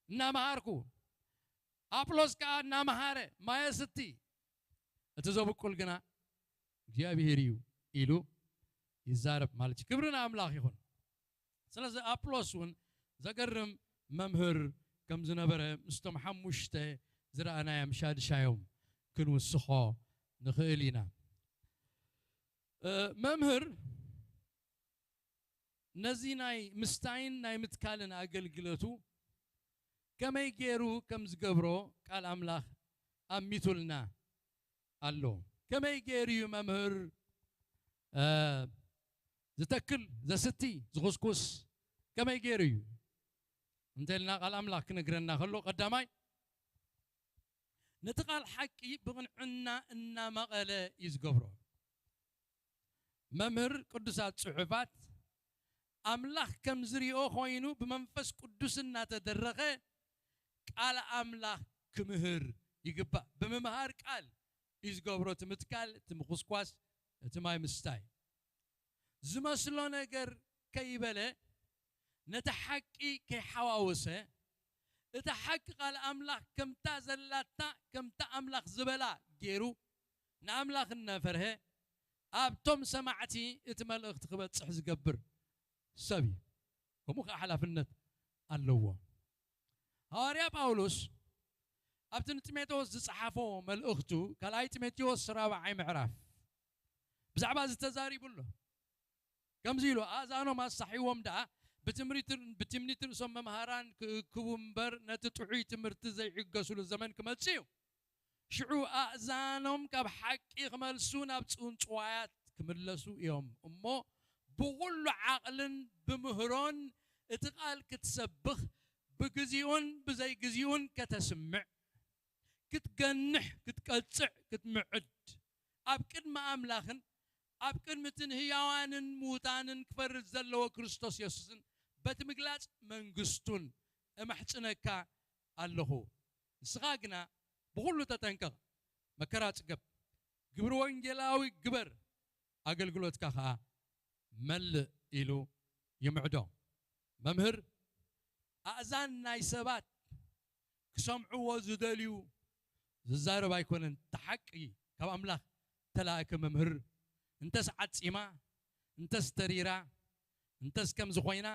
እናመሃርኩ፣ ኣጵሎስ ከኣ እናመሃረ፣ ማየ ስቲ፣ እቲ ዘብቁል ግና እግዚኣብሔር እዩ ኢሉ ይዛረብ ማለት እዩ። ክብሪ ንኣምላኽ ይኹን። ስለዚ ኣጵሎስ እውን ዘገርም መምህር ከም ዝነበረ ምስቶም ሓሙሽተ ዝረኣናዮም ሻድሻዮም ክንውስኾ ንኽእል ኢና። እ፣ መምህር ነዚ ናይ ምስታይን ናይ ምትካልን ኣገልግለቱ ከመይ ገይሩ ከም ዝገብሮ ቃል ኣምላኽ ኣሚቱልና ኣሎ። ከመይ ገይሩ እዩ መምህር፣ እ፣ ዝተክል፣ ዘስቲ፣ ዝኹስኩስ? ከመይ ገይሩ እዩ? እንተልና ቃል ኣምላኽ ክነግረና ከሎ፣ ቀዳማይ፣ ነቲ ቃል ሓቂ ብቕንዕና እናመቐለ እዩ ዝገብሮ። መምህር ቅዱሳት ጽሑፋት ኣምላኽ ከም ዝሪኦ ኮይኑ ብመንፈስ ቅዱስ እናተደረኸ ቃል ኣምላኽ ክምህር ይግባእ። ብምምሃር ቃል እዩ ዝገብሮ፣ እቲ ምትካል፣ እቲ ምኹስኳስ፣ እቲ ማይ ምስታይ። ዝመስሎ ነገር ከይበለ፣ ነቲ ሓቂ ከይሓዋወሰ፣ እቲ ሓቂ ቃል ኣምላኽ ከምታ ዘላታ፣ ከምታ ኣምላኽ ዝበላ ገይሩ፣ ንኣምላኽ እናፈርሀ፣ ኣብቶም ሰማዕቲ እቲ መልእኽቲ ክበጽሕ ዝገብር ሰብ እዩ። ከምኡ ከኣ ሓላፍነት ኣለዎ። ሃዋርያ ጳውሎስ ኣብቲ ንጢሞቴዎስ ዝጸሓፎ መልእኽቱ፣ ካልኣይ ጢሞቴዎስ ራብዓይ ምዕራፍ፣ ብዛዕባ እዚ ተዛሪቡ ኣሎ። ከምዚ ኢሉ፣ ኣእዛኖም ኣሳሒዎም ደኣ ብትምኒት፣ ብትምኒት ርእሶም መምሃራን ክእክቡ እምበር፣ ነቲ ጥዑይ ትምህርቲ ዘይዕገሱሉ ዘመን ክመጽእ እዩ። ሽዑ ኣእዛኖም ካብ ሓቂ ክመልሱ ናብ ጽንጽዋያት ክምለሱ እዮም እሞ፣ ብኹሉ ዓቕልን ብምህሮን እቲ ቃል ክትሰብኽ፣ ብግዚኡን ብዘይግዚኡን ከተስምዕ፣ ክትገንሕ፣ ክትቀጽዕ፣ ክትምዕድ፣ ኣብ ቅድሚ ኣምላኽን ኣብ ቅድሚ እትን ህያዋንን ምዉታንን ክፈርድ ዘለዎ ክርስቶስ የሱስን በቲ ምግላጽ መንግስቱን እማሕጽነካ ኣለኹ። ንስኻ ግና ብኹሉ ተጠንቀቕ፣ መከራ ጽገብ፣ ግብሪ ወንጌላዊ ግበር፣ ኣገልግሎትካ ኸኣ መልእ ኢሉ ይምዕዶ። መምህር ኣእዛን ናይ ሰባት ክሰምዕዎ ዝደልዩ ዝዛረብ ኣይኮነን። እቲ ሓቂ ካብ ኣምላኽ ተላእከ መምህር እንተስ ዓጺማ፣ እንተስ ተሪራ፣ እንተስ ከምዚ ኮይና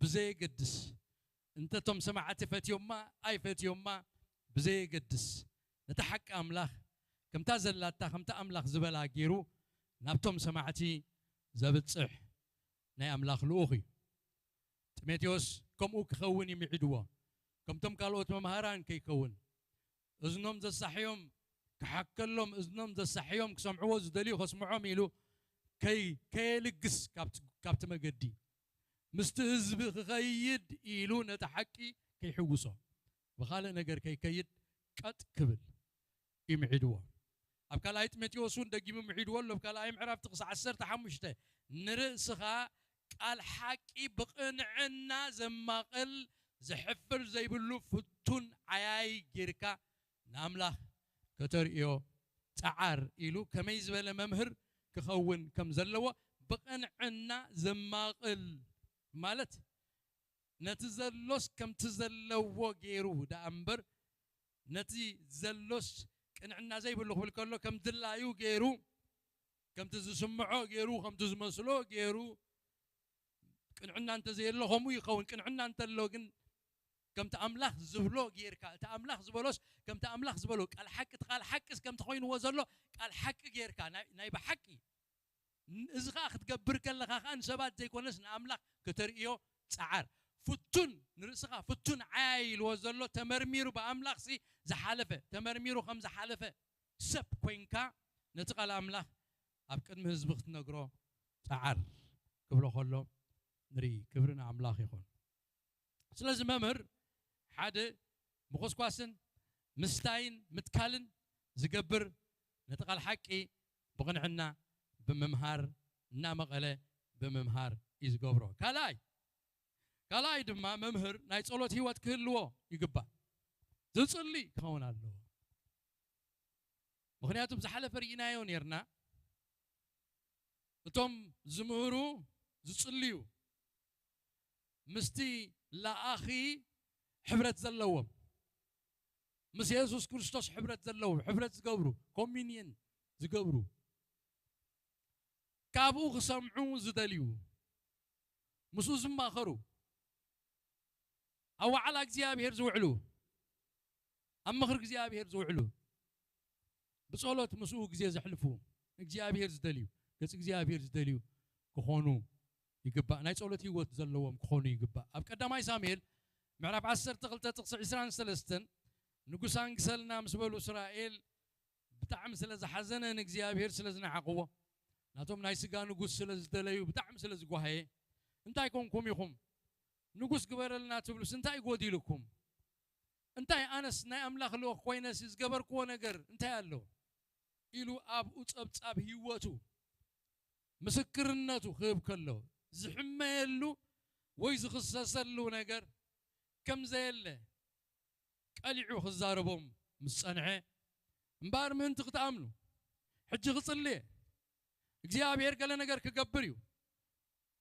ብዘየገድስ፣ እንተ ቶም ሰማዕቲ ፈትዮማ ኣይፈትዮማ ብዘየገድስ፣ ነታ ሓቂ ኣምላኽ ከምታ ዘላታ፣ ከምታ ኣምላኽ ዝበላ ገይሩ ናብቶም ሰማዕቲ ዘብጽሕ ናይ ኣምላኽ ልኡኽ እዩ። ጢሞቴዎስ ከምኡ ክኸውን ይምዒድዎ፣ ከምቶም ካልኦት መምሃራን ከይከውን፣ እዝኖም ዘሳሕዮም ክሓከሎም፣ እዝኖም ዘሳሕዮም ክሰምዕዎ ዝደልዩ ከስምዖም ኢሉ ከይ-፣ ከየልግስ ካብቲ፣ ካብቲ መገዲ ምስቲ ህዝቢ ክኸይድ ኢሉ ነቲ ሓቂ ከይሕውሶ፣ ብኻልእ ነገር ከይከይድ ቀጥ ክብል ይምዒድዎ። ኣብ ካልኣይ ጢሞቴዎስ እውን ደጊሙ ምዒድዎ ኣሎ። ኣብ ካልኣይ ምዕራፍ ጥቕሲ ዓሰርተ ሓሙሽተ፣ "ንርእስኻ ቃል ሓቂ ብቕንዕና ዘማቕል፣ ዘሕፍር ዘይብሉ ፍቱን ዓያይ ጌርካ ንኣምላኽ ከተርእዮ ጸዓር" ኢሉ ከመይ ዝበለ መምህር ክኸውን ከም ዘለዎ፣ ብቕንዕና ዘማቕል ማለት ነቲ ዘሎስ ከምቲ ዘለዎ ገይሩ ደኣ እምበር፣ ነቲ ዘሎስ ቅንዕና ዘይብሉ ክብል ከሎ ከም ድላዩ ገይሩ፣ ከምቲ ዝስምዖ ገይሩ፣ ከምቲ ዝመስሎ ገይሩ፣ ቅንዕና እንተዘየሎ ከምኡ ይኸውን። ቅንዕና እንተሎ ግን ከምቲ ኣምላኽ ዝብሎ ጌርካ፣ እቲ ኣምላኽ ዝበሎስ ከምቲ ኣምላኽ ዝበሎ ቃል ሓቂ፣ እቲ ቃል ሓቂስ ከምቲ ኮይንዎ ዘሎ ቃል ሓቂ ጌርካ፣ ናይ፣ ናይ ብሓቂ ን-፣ እዚ ኸኣ ክትገብር ከለኻ ኸኣ ንሰባት ዘይኮነስ ንኣምላኽ ከተርእዮ ጸዓር። ፍቱን፣ ንርእስኻ ፍቱን ዓያይ ኢልዎ ዘሎ ተመርሚሩ ብኣምላኽሲ ዝሓለፈ፣ ተመርሚሩ ከም ዝሓለፈ ሰብ ኮይንካ ነቲ ቃል ኣምላኽ ኣብ ቅድሚ ህዝቢ ክትነግሮ ጸዓር ክብሎ ከሎ ንርኢ። ክብሪ ንኣምላኽ ይኹን። ስለዚ መምህር ሓደ ምኹስኳስን ምስታይን ምትካልን ዝገብር፣ ነቲ ቃል ሓቂ ብቕንዕና ብምምሃር፣ እናመቐለ ብምምሃር እዩ ዝገብሮ። ካልኣይ፣ ካልኣይ ድማ መምህር ናይ ጸሎት ህይወት ክህልዎ ይግባእ። ዝጽሊ ክኸውን ኣለዎ። ምኽንያቱ ብዝሓለፈ ርኢናዮ ኔርና፣ እቶም ዝምህሩ ዝጽልዩ፣ ምስቲ ለኣኺ ሕብረት ዘለዎም፣ ምስ የሱስ ክርስቶስ ሕብረት ዘለዎም፣ ሕብረት ዝገብሩ፣ ኮሚኒየን ዝገብሩ፣ ካብኡ ክሰምዑ ዝደልዩ፣ ምስኡ ዝማኸሩ፣ ኣብ ዋዕላ እግዚኣብሔር ዝውዕሉ፣ ኣብ ምኽሪ እግዚኣብሔር ዝውዕሉ፣ ብጸሎት ምስኡ ግዜ ዘሕልፉ፣ ንእግዚኣብሔር ዝደልዩ፣ ገጽ እግዚኣብሔር ዝደልዩ ክኾኑ ይግባእ። ናይ ጸሎት ህይወት ዘለዎም ክኾኑ ይግባእ። ኣብ ቀዳማይ ሳሙኤል ምዕራፍ ዓሰርተ ክልተ ጥቕሲ ዕስራን ሰለስተን፣ ንጉስ ኣንግሰልና ምስ በሉ እስራኤል ብጣዕሚ ስለ ዝሓዘነ፣ ንእግዚኣብሔር ስለ ዝነዓቕዎ፣ ናቶም ናይ ስጋ ንጉስ ስለ ዝደለዩ፣ ብጣዕሚ ስለ ዝጓሃየ፣ "እንታይ ኮንኩም ኢኹም? ንጉስ ግበረልና ትብሉስ እንታይ ጎዲሉኩም? እንታይ ኣነስ ናይ ኣምላኽ ልኡኽ ኮይነስ ዝገበርክዎ ነገር እንታይ ኣሎ?" ኢሉ ኣብኡ ጸብጻብ ህይወቱ ምስክርነቱ ክህብ ከሎ፣ ዝሕመየሉ ወይ ዝኽሰሰሉ ነገር ከም ዘየለ ቀሊዑ ክዛረቦም ምስ ጸንሐ፣ "እምበኣር ምእንቲ ክትኣምኑ፣ ሕጂ ክጽሊ እየ። እግዚኣብሔር ገለ ነገር ክገብር እዩ።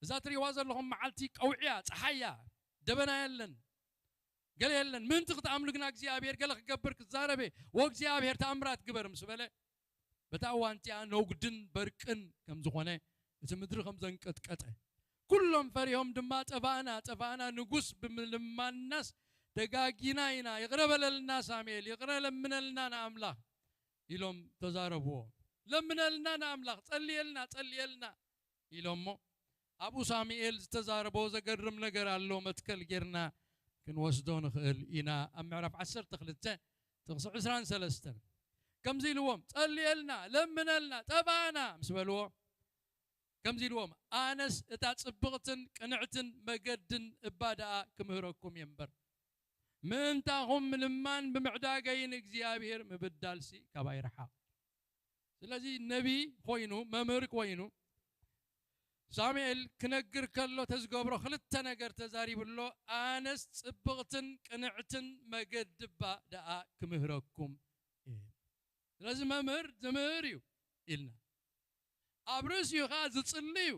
እዛ ትርእይዋ ዘለኹም መዓልቲ ቀውዒያ፣ ጸሓያ፣ ደበና የለን፣ ገለ የለን። ምእንቲ ክትኣምኑ ግና እግዚኣብሔር ገለ ክገብር ክዛረብ እየ። ወእግዚኣብሔር ተኣምራት ግበር" ምስ በለ፣ በታ እዋን እቲኣ ነጉድን በርቅን ከም ዝኾነ፣ እቲ ምድሪ ከም ዘንቀጥቀጠ፣ ኩሎም ፈሪሆም ድማ፣ "ጠፋእና፣ ጠፋእና፣ ንጉስ ብምልማንናስ ተጋጊና ኢና፣ ይቕረ በለልና ሳሙኤል፣ ይቕረ ለምነልና ንኣምላኽ" ኢሎም ተዛረብዎ። "ለምነልና ንኣምላኽ፣ ጸልየልና፣ ጸልየልና" ኢሎሞ፣ ኣብኡ ሳሙኤል ዝተዛረቦ ዘገርም ነገር ኣሎ፣ መትከል ጌርና ክንወስዶ ንኽእል ኢና። ኣብ ምዕራፍ ዓሰርተ ክልተ ጥቕሲ ዕስራን ሰለስተን ከምዚ ኢልዎም፣ "ጸልየልና፣ ለምነልና፣ ጠፋእና" ምስ በልዎ፣ ከምዚ ኢልዎም፣ "ኣነስ እታ ጽብቕትን ቅንዕትን መገድን እባ ደኣ ክምህረኩም እየ እምበር፣ ምእንታኹም ምልማን ብምዕዳገይ ንእግዚኣብሔር ምብዳልሲ ካባይ ይርሓቕ።" ስለዚ ነቢ ኮይኑ፣ መምህር ኮይኑ፣ ሳሙኤል ክነግር ከሎ ተዝገብሮ ክልተ ነገር ተዛሪቡ ኣሎ። "ኣነስ ጽብቕትን ቅንዕትን መገዲ እባ ደኣ ክምህረኩም እየ።" ስለዚ መምህር ዝምህር እዩ ኢልና። ኣብ ርእሲኡ ኸኣ ዝጽሊ እዩ።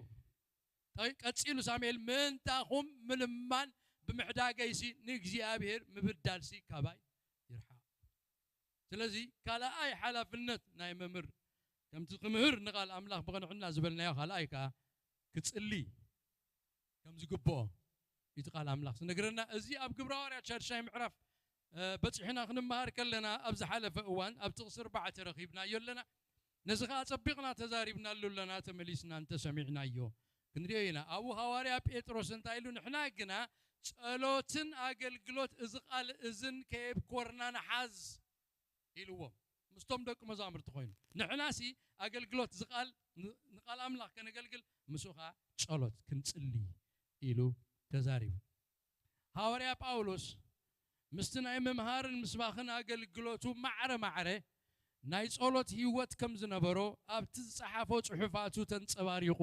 ጠ-፣ ቀጺሉ ሳሙኤል፣ "ምእንታኹም ምልማን ብምሕዳገይሲ ንእግዚኣብሔር ምብዳልሲ ካባይ ይርሓቕ።" ስለዚ ካልኣይ ሓላፍነት ናይ መምህር፣ ከምቲ ክምህር ንቓል ኣምላኽ ብቕንዕና ዝበልናዮ፣ ካልኣይ ከኣ ክጽሊ ከም ዝግብኦ እቲ ቃል ኣምላኽ ዝነግረና። እዚ ኣብ ግብረ ሃዋርያት ሻድሻይ ምዕራፍ፣ እ፣ በጺሕና ክንመሃር ከለና፣ ኣብ ዝሓለፈ እዋን ኣብ ጥቕሲ ኣርባዕተ ረኺብናዮ ኣለና። ነዚ ኸኣ ጸቢቕና ተዛሪብናሉ ኣለና፣ ተመሊስና እንተሰሚዕናዮ ክንሪኦ ኢና። ኣብኡ ሃዋርያ ጴጥሮስ እንታይ ኢሉ? "ንሕና ግና ጸሎትን ኣገልግሎት እዚ ቃል እዝን ከየብኮርና ንሓዝ" ኢልዎም። ምስቶም ደቂ መዛሙርቲ ኮይኑ፣ ንሕናሲ ኣገልግሎት እዚ ቃል፣ ን-፣ ንቃል ኣምላኽ ከነገልግል፣ ምስኡ ኸኣ ጸሎት ክንጽሊ ኢሉ ተዛሪቡ። ሃዋርያ ጳውሎስ ምስቲ ናይ ምምሃርን ምስባኽን ኣገልግሎቱ ማዕረ ማዕረ ናይ ጸሎት ህይወት ከም ዝነበሮ ኣብቲ ዝጸሓፎ ጽሑፋቱ ተንጸባሪቑ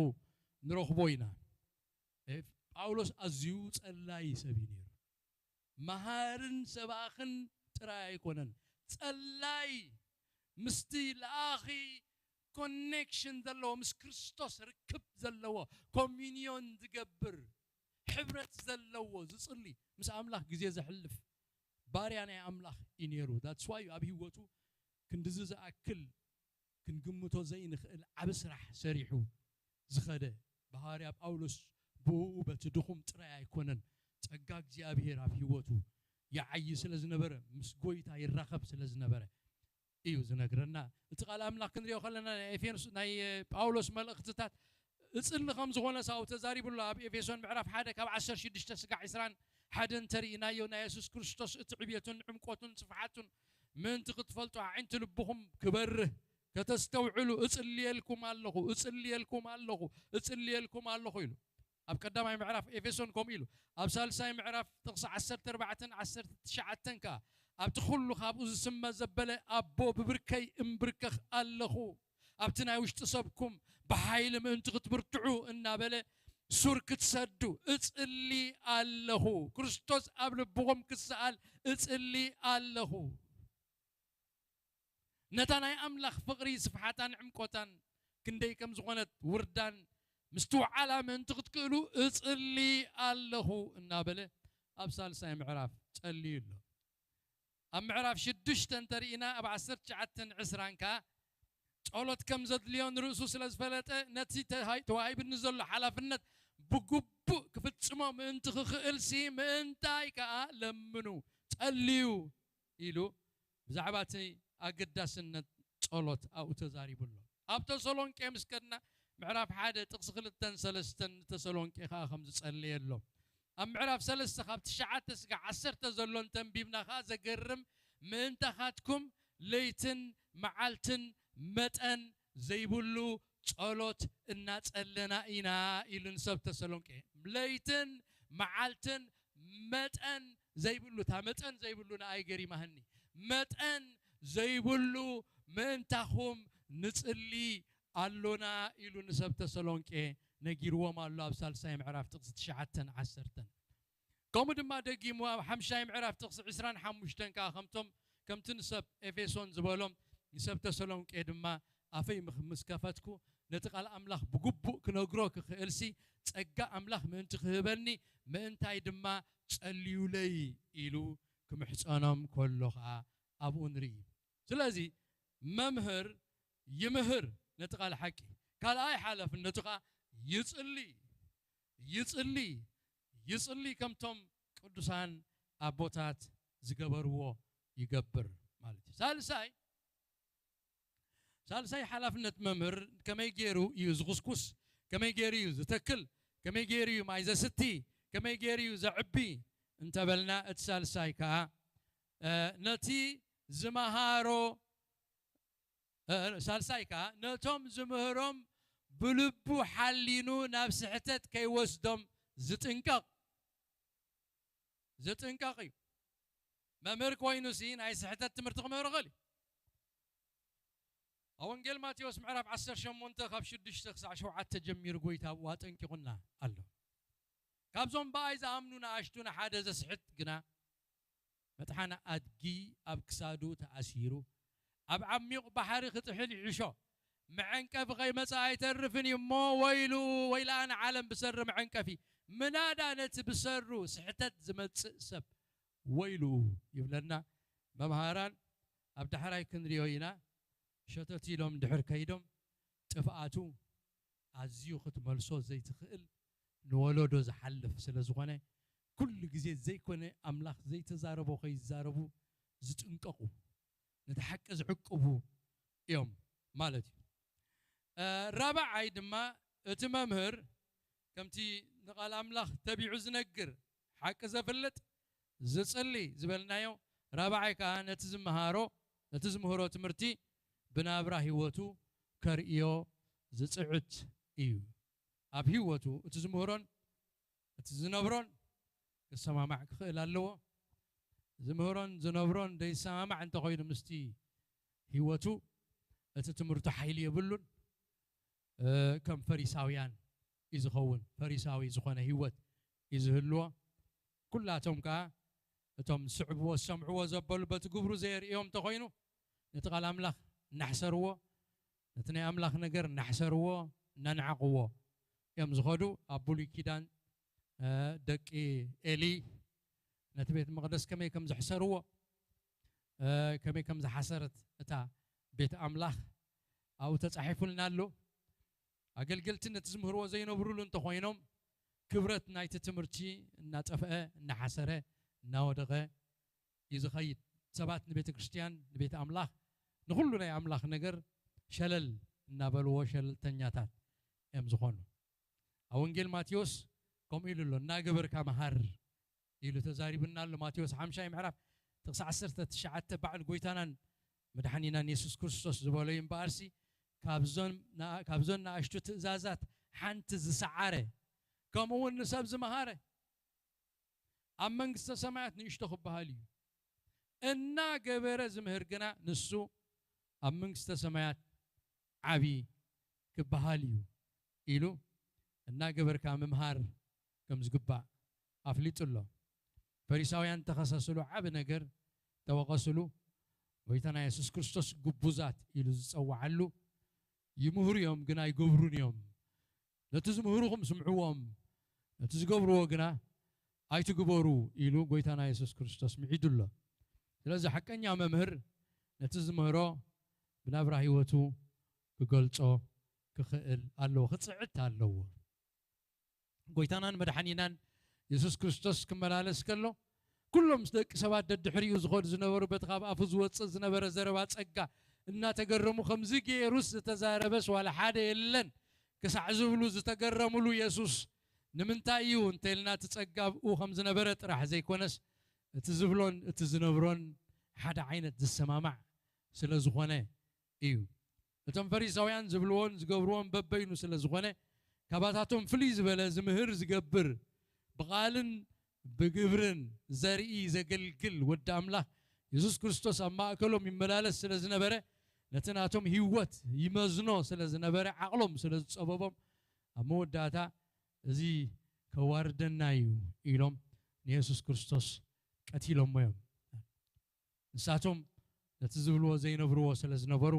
ንረኽቦ ኢና። ኤፍ-፣ ጳውሎስ ኣዝዩ ጸላይ ሰብ እዩ ነይሩ። መሃርን ሰባኽን ጥራይ ኣይኮነን። ጸላይ፣ ምስቲ ለኣኺ ኮኔክሽን ዘለዎ፣ ምስ ክርስቶስ ርክብ ዘለዎ፣ ኮሚኒዮን ዝገብር፣ ሕብረት ዘለዎ፣ ዝጽሊ፣ ምስ ኣምላኽ ግዜ ዘሕልፍ ባርያ ናይ ኣምላኽ እዩ ነይሩ። That's why ኣብ ህይወቱ ክንድዚ ዝኣክል ክንግምቶ ዘይንኽእል ዓቢ ስራሕ ሰሪሑ ዝኸደ። ብሃዋርያ ጳውሎስ ብኡ በቲ ድኹም ጥራይ ኣይኮነን፣ ጸጋ እግዚኣብሔር ኣብ ህይወቱ ይዓዪ ስለ ዝነበረ፣ ምስ ጎይታ ይራኸብ ስለ ዝነበረ እዩ ዝነግረና። እቲ ቃል ኣምላኽ ክንሪኦ ከለና፣ ናይ ኤፌሶስ፣ ናይ ጳውሎስ መልእኽትታት እጽሊ ከም ዝኾነ ሳው ተዛሪቡ ኣሎ። ኣብ ኤፌሶን ምዕራፍ ሓደ ካብ ዓሰርተ ሽዱሽተ ስጋዕ ዕስራን ሓደን እንተሪእናዮ፣ ናይ የሱስ ክርስቶስ እቲ ዕብየቱን ዕምቆቱን ስፍሓቱን ምእንቲ ክትፈልጡ፣ ኣዒንቲ ልብኹም ክበርህ፣ ከተስተውዕሉ እጽልየልኩም ኣለኹ፣ እጽልየልኩም ኣለኹ፣ እጽልየልኩም ኣለኹ ኢሉ። ኣብ ቀዳማይ ምዕራፍ ኤፌሶን ከምኡ ኢሉ። ኣብ ሳልሳይ ምዕራፍ ጥቕሲ ዓሰርተ ኣርባዕተን ዓሰርተ ትሽዓተን ከኣ፣ ኣብቲ ኩሉ ካብኡ ዝስመ ዘበለ ኣቦ ብብርከይ እምብርከኽ ኣለኹ፣ ኣብቲ ናይ ውሽጢ ሰብኩም ብሓይሊ ምእንቲ ክትብርትዑ እናበለ፣ ሱር ክትሰዱ እጽሊ ኣለኹ። ክርስቶስ ኣብ ልብኹም ክሰኣል እጽሊ ኣለኹ። ነታ ናይ ኣምላኽ ፍቕሪ ስፍሓታን ዕምቆታን ክንደይ ከም ዝኾነት ውርዳን ምስቲ ወዓላ ምእንቲ ክትክእሉ እጽሊ ኣለኹ እናበለ ኣብ ሳልሳይ ምዕራፍ ጸልዩ ኣሎ። ኣብ ምዕራፍ ሽዱሽተ እንተሪእና፣ ኣብ ዓሰርተ ትሽዓተን ዕስራን ከኣ ጸሎት ከም ዘድልዮ ንርእሱ ስለ ዝፈለጠ፣ ነቲ ተሃይ-፣ ተዋሂብኒ ዘሎ ሓላፍነት ብግቡእ ክፍጽሞ ምእንቲ ክኽእልሲ ምእንታይ ከኣ ለምኑ፣ ጸልዩ ኢሉ ብዛዕባ እቲ ኣገዳስነት ጸሎት ኣብኡ ተዛሪቡ ኣሎ። ኣብ ተሰሎንቄ ምስ ከድና፣ ምዕራፍ ሓደ ጥቕሲ ክልተን ሰለስተን ንተሰሎንቄ ከኣ ከም ዝጸለየ ኣሎ። ኣብ ምዕራፍ ሰለስተ ካብ ትሽዓተ ስጋዕ ዓሰርተ ዘሎ እንተንቢብና ከኣ ዘገርም፣ ምእንታኻትኩም ለይትን መዓልትን መጠን ዘይብሉ ጸሎት እናጸለና ኢና ኢሉ ንሰብ ተሰሎንቄ። ለይትን መዓልትን መጠን ዘይብሉ፣ እታ መጠን ዘይብሉ ንኣይ ገሪማህኒ። መጠን ዘይብሉ ምእንታኹም ንጽሊ ኣሎና ኢሉ ንሰብ ተሰሎንቄ ነጊርዎም ኣሎ ኣብ ሳልሳይ ምዕራፍ ጥቕሲ ትሽዓተን ዓሰርተን። ከምኡ ድማ ደጊሙ ኣብ ሓምሻይ ምዕራፍ ጥቕሲ ዕስራን ሓሙሽተን ከኣ ከምቶም፣ ከምቲ ንሰብ ኤፌሶን ዝበሎም ንሰብ ተሰሎንቄ ድማ ኣፈይ ምኽ-፣ ምስ ከፈትኩ ነቲ ቃል ኣምላኽ ብግቡእ ክነግሮ ክኽእልሲ ጸጋ ኣምላኽ ምእንቲ ክህበኒ ምእንታይ ድማ ጸልዩለይ ኢሉ ክምሕጸኖም ከሎ ኸኣ ኣብኡ ንርኢ። ስለዚ መምህር ይምህር ነቲ ቃል ሓቂ። ካልኣይ ሓላፍነቱ ኸኣ ይጽሊ፣ ይጽሊ፣ ይጽሊ ከምቶም ቅዱሳን ኣቦታት ዝገበርዎ ይገብር ማለት እዩ። ሳልሳይ፣ ሳልሳይ ሓላፍነት መምህር ከመይ ገይሩ እዩ ዝኹስኩስ? ከመይ ገይሩ እዩ ዝተክል? ከመይ ገይሩ እዩ ማይ ዘስቲ? ከመይ ገይሩ እዩ ዘዕቢ? እንተበልና፣ እቲ ሳልሳይ ከኣ፣ እ፣ ነቲ ዝመሃሮ፣ እ፣ ሳልሳይ ከኣ ነቶም ዝምህሮም ብልቡ ሓሊኑ ናብ ስሕተት ከይወስዶም ዝጥንቀቕ፣ ዝጥንቀቕ እዩ። መምህር ኮይኑሲ ናይ ስሕተት ትምህርቲ ክምህር ይኽእል እዩ። ኣብ ወንጌል ማቴዎስ ምዕራፍ ዓሰርተ ሸሞንተ ካብ ሽዱሽተ ክሳዕ ሸውዓተ ጀሚሩ ጎይታ ኣብኡ ኣጠንቂቑና ኣሎ። ካብዞም ብኣይ ዝኣምኑ ንኣሽቱ ንሓደ ዘስሕት ግና፣ መጥሓን ኣድጊ ኣብ ክሳዱ ተኣሲሩ፣ ኣብ ዓሚቕ ባሕሪ ክጥሕል ይዕሾ። መዐንቀፊ ከይመጽእ ኣይተርፍን እዩ እሞ፣ ወይሉ፣ ወይልኣ ንዓለም ብሰሪ መዐንቀፊ፣ ምናዳ ነቲ ብሰሩ ስሕተት ዝመጽእ ሰብ ወይሉ ይብለና። መምሃራን ኣብ ዳሕራይ ክንሪኦ ኢና። ሸተት ኢሎም ድሕር ከይዶም፣ ጥፍኣቱ ኣዝዩ ክትመልሶ ዘይትኽእል ንወለዶ ዝሓልፍ ስለ ዝኾነ፣ ኩሉ ግዜ ዘይኮነ ኣምላኽ ዘይተዛረቦ ከይዛረቡ ዝጥንቀቑ፣ ነቲ ሓቂ ዝዕቅቡ እዮም ማለት እዩ። እ፣ ራብዓይ ድማ፣ እቲ መምህር ከምቲ ንቓል ኣምላኽ ተቢዑ ዝነግር፣ ሓቂ ዘፍልጥ፣ ዝጽሊ ዝበልናዮ፣ ራብዓይ ከኣ ነቲ ዝመሃሮ፣ ነቲ ዝምህሮ ትምህርቲ ብናብራ ህይወቱ ከርእዮ ዝጽዕት እዩ። ኣብ ህይወቱ እቲ ዝምህሮን እቲ ዝነብሮን ክሰማማዕ ክኽእል ኣለዎ። ዝምህሮን ዝነብሮን ዘይሰማማዕ እንተኾይኑ ምስቲ ህይወቱ፣ እቲ ትምህርቱ ሓይሊ የብሉን። እ፣ ከም ፈሪሳውያን እዩ ዝኸውን። ፈሪሳዊ ዝኾነ ህይወት እዩ ዝህልዎ። ኩላቶም ከኣ እቶም ዝስዕብዎ፣ ዝሰምዕዎ ዘበሉ በቲ ግብሩ ዘየርእዮም እንተኾይኑ፣ ነቲ ቃል ኣምላኽ እናሕሰርዎ፣ ነቲ ናይ ኣምላኽ ነገር እናሕሰርዎ፣ እናነዓቕዎ እዮም ዝኸዱ። ኣብ ብሉይ ኪዳን፣ እ፣ ደቂ ኤሊ ነቲ ቤት መቕደስ ከመይ ከም ዘሕሰርዎ፣ እ፣ ከመይ ከም ዝሓሰረት እታ ቤት ኣምላኽ ኣብኡ ተጻሒፉልና ኣሎ። ኣገልገልቲ ነቲ ዝምህርዎ ዘይነብሩሉ እንተኾይኖም፣ ክብረት ናይቲ ትምህርቲ እናጠፍአ፣ እናሓሰረ፣ እናወደቐ እዩ ዝኸይድ። ሰባት ንቤተ ክርስቲያን፣ ንቤት ኣምላኽ፣ ንኹሉ ናይ ኣምላኽ ነገር ሸለል እናበልዎ ሸለልተኛታት እዮም ዝኾኑ። ኣብ ወንጌል ማቴዎስ ከምኡ ኢሉ ኣሎ፣ "እናገበርካ መሃር" ኢሉ ተዛሪቡና ኣሎ። ማቴዎስ ሓምሻይ ምዕራፍ ጥቕሲ ዓሰርተ ትሽዓተ፣ ባዕሉ ጎይታናን መድሓኒናን የሱስ ክርስቶስ ዝበሎ እዩ እምበኣርሲ፣ "ካብዞን ንኣ-፣ ካብዞን ንኣሽቱ ትእዛዛት ሓንቲ ዝሰዓረ፣ ከምኡ እውን ንሰብ ዝመሃረ፣ ኣብ መንግስተ ሰማያት ንእሽቶ ክበሃል እዩ። እናገበረ ዝምህር ግና ንሱ ኣብ መንግስተ ሰማያት ዓቢ ክበሃል እዩ" ኢሉ እናገበርካ ምምሃር ከም ዝግባእ ኣፍሊጡ ኣሎ። ፈሪሳውያን ተኸሰስሉ፣ ዓቢ ነገር ተወቐስሉ። ጎይታና የሱስ ክርስቶስ ግቡዛት ኢሉ ዝጸውዓሉ፣ ይምህሩ እዮም ግን ኣይገብሩን እዮም። "ነቲ ዝምህሩኹም ስምዕዎም፣ ነቲ ዝገብርዎ ግና ኣይትግበሩ" ኢሉ ጎይታና የሱስ ክርስቶስ ምዒዱ ኣሎ። ስለዚ ሓቀኛ መምህር ነቲ ዝምህሮ ብናብራ ህይወቱ ክገልጾ ክኽእል ኣለዎ፣ ክጽዕት ኣለዎ። ጎይታናን መድሓኒናን የሱስ ክርስቶስ ክመላለስ ከሎ፣ ኩሎም ምስ ደቂ ሰባት ደድሕሪኡ ዝኸዱ ዝነበሩ፣ በቲ ካብ ኣፉ ዝወጽእ ዝነበረ ዘረባ ጸጋ እናተገረሙ፣ "ከምዚ ገይሩስ ዝተዛረበስ ዋላ ሓደ የለን" ክሳዕ ዝብሉ ዝተገረምሉ የሱስ፣ ንምንታይ እዩ እንተ ኢልና፣ እቲ ጸጋ ኣብኡ ከም ዝነበረ ጥራሕ ዘይኮነስ፣ እቲ ዝብሎን እቲ ዝነብሮን ሓደ ዓይነት ዝሰማማዕ ስለ ዝኾነ እዩ። እቶም ፈሪሳውያን ዝብልዎን ዝገብርዎን በበይኑ ስለ ዝኾነ፣ ካባታቶም ፍልይ ዝበለ ዝምህር ዝገብር፣ ብቓልን ብግብርን ዘርኢ ዘገልግል ወዲ ኣምላኽ የሱስ ክርስቶስ ኣብ ማእከሎም ይመላለስ ስለ ዝነበረ፣ ነቲ ናቶም ህይወት ይመዝኖ ስለ ዝነበረ፣ ዓቕሎም ስለ ዝጸበቦም፣ ኣብ መወዳእታ፣ "እዚ ከዋርደና እዩ" ኢሎም ንየሱስ ክርስቶስ ቀቲሎሞ እዮም። ንሳቶም ነቲ ዝብልዎ ዘይነብርዎ ስለ ዝነበሩ፣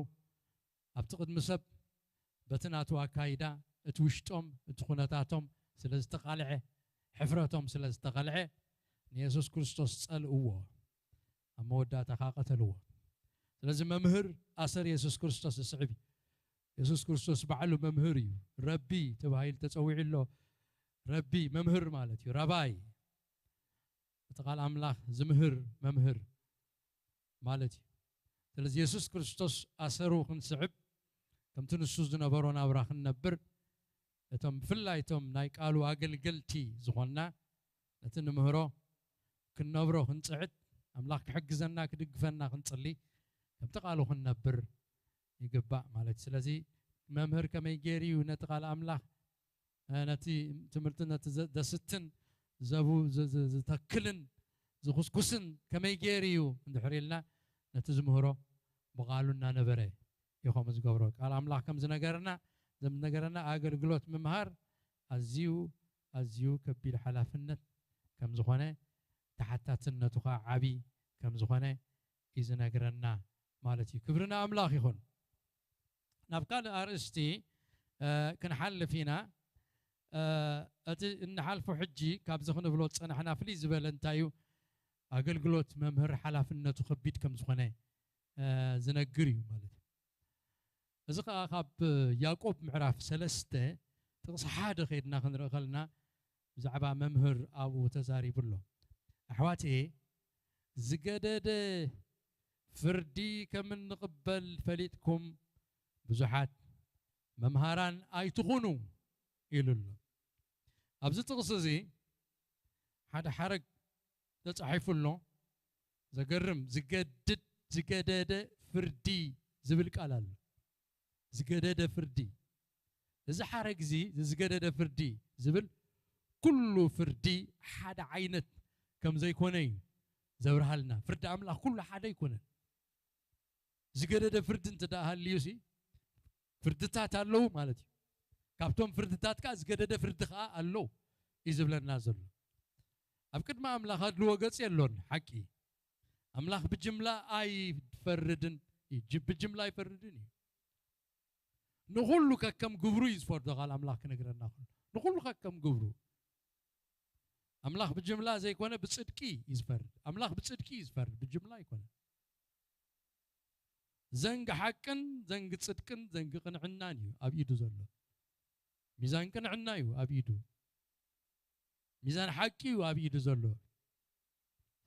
ኣብቲ ቅድሚ ሰብ በቲ ናቱ ኣካይዳ፣ እቲ ውሽጦም፣ እቲ ኩነታቶም ስለ ዝተቓልዐ፣ ሕፍረቶም ስለ ዝተቐልዐ፣ ንየሱስ ክርስቶስ ጸልእዎ፣ ኣብ መወዳእታ ኸኣ ቀተልዎ። ስለዚ መምህር ኣሰር የሱስ ክርስቶስ ዝስዕብ እዩ። የሱስ ክርስቶስ ባዕሉ መምህር እዩ። ረቢ ተባሂሉ ተጸዊዑ ኣሎ። ረቢ መምህር ማለት እዩ፣ ራባይ። እቲ ቃል ኣምላኽ ዝምህር መምህር ማለት እዩ። ስለዚ የሱስ ክርስቶስ ኣሰሩ ክንስዕብ፣ ከምቲ ንሱ ዝነበሮ ናብራ ክንነብር፣ እቶም ብፍላይ እቶም ናይ ቃሉ ኣገልገልቲ ዝኾንና፣ ነቲ ንምህሮ ክንነብሮ ክንጽዕት፣ ኣምላኽ ክሕግዘና ክድግፈና ክንጽሊ፣ ከምቲ ቃሉ ክንነብር ይግባእ ማለት እዩ። ስለዚ መምህር ከመይ ገይሩ እዩ ነቲ ቃል ኣምላኽ፣ እ፣ ነቲ ትምህርቲ ነቲ ዘ-፣ ዘስትን ዘቡ-፣ ዘ-፣ ዘ-፣ ዝተክልን ዝኹስኩስን ከመይ ገይሩ እዩ እንድሕር ኢልና፣ ነቲ ዝምህሮ ብቓሉ እናነበረ እዩ ከምኡ ዝገብሮ። ቃል ኣምላኽ ከም ዝነገረና፣ ከም ዝነገረና ኣገልግሎት ምምሃር ኣዝዩ፣ ኣዝዩ ከቢድ ሓላፍነት ከም ዝኾነ፣ ተሓታትነቱ ኸኣ ዓቢ ከም ዝኾነ እዩ ዝነግረና ማለት እዩ። ክብሪ ንኣምላኽ ይኹን። ናብ ካልእ ኣርእስቲ ክንሓልፍ ኢና። እቲ እንሓልፎ ሕጂ ካብዚ ክንብሎ ዝጸናሕና ፍልይ ዝበለ እንታይ እዩ? ኣገልግሎት መምህር ሓላፍነቱ ከቢድ ከም ዝኾነ ዝነግር እዩ ማለት እዩ። እዚ ኸኣ ካብ ያዕቆብ ምዕራፍ ሰለስተ ጥቕሲ ሓደ ኸይድና ክንርኢ ከለና ብዛዕባ መምህር ኣብኡ ተዛሪቡ ኣሎ። ኣሕዋትየ ዝገደደ ፍርዲ ከም እንቕበል ፈሊጥኩም ብዙሓት መምሃራን ኣይትኹኑ ኢሉ ኣሎ። ኣብዚ ጥቕሲ እዚ ሓደ ሓረግ ተጻሒፉ ኣሎ። ዘገርም ዝገድድ ዝገደደ ፍርዲ ዝብል ቃል ኣሎ። ዝገደደ ፍርዲ። እዚ ሓረግ እዚ ዝገደደ ፍርዲ ዝብል ኩሉ ፍርዲ ሓደ ዓይነት ከም ዘይኮነ እዩ ዘብርሃልና። ፍርዲ ኣምላኽ ኩሉ ሓደ ኣይኮነን። ዝገደደ ፍርዲ እንተ ደኣ ሃልዩ ሲ ፍርድታት ኣለዉ ማለት እዩ። ካብቶም ፍርድታት ከኣ ዝገደደ ፍርዲ ከኣ ኣለዉ እዩ ዝብለና ዘሎ። ኣብ ቅድሚ ኣምላኽ ኣድልዎ ገጽ የሎን። ሓቂ ኣምላኽ ብጅምላ ኣይፈርድን እዩ። ጅ- ብጅምላ ኣይፈርድን እዩ። ንኹሉ ከከም ግብሩ እዩ ዝፈርዶ። ቃል ኣምላኽ ክነግረና ከሎ ንኹሉ ከከም ግብሩ። ኣምላኽ ብጅምላ ዘይኮነ ብጽድቂ እዩ ዝፈርድ። ኣምላኽ ብጽድቂ እዩ ዝፈርድ፣ ብጅምላ ኣይኮነ። ዘንግ ሓቅን ዘንግ ጽድቅን ዘንግ ቅንዕናን እዩ ኣብ ኢዱ ዘሎ። ሚዛን ቅንዕና እዩ ኣብ ኢዱ። ሚዛን ሓቂ እዩ ኣብ ኢዱ ዘሎ።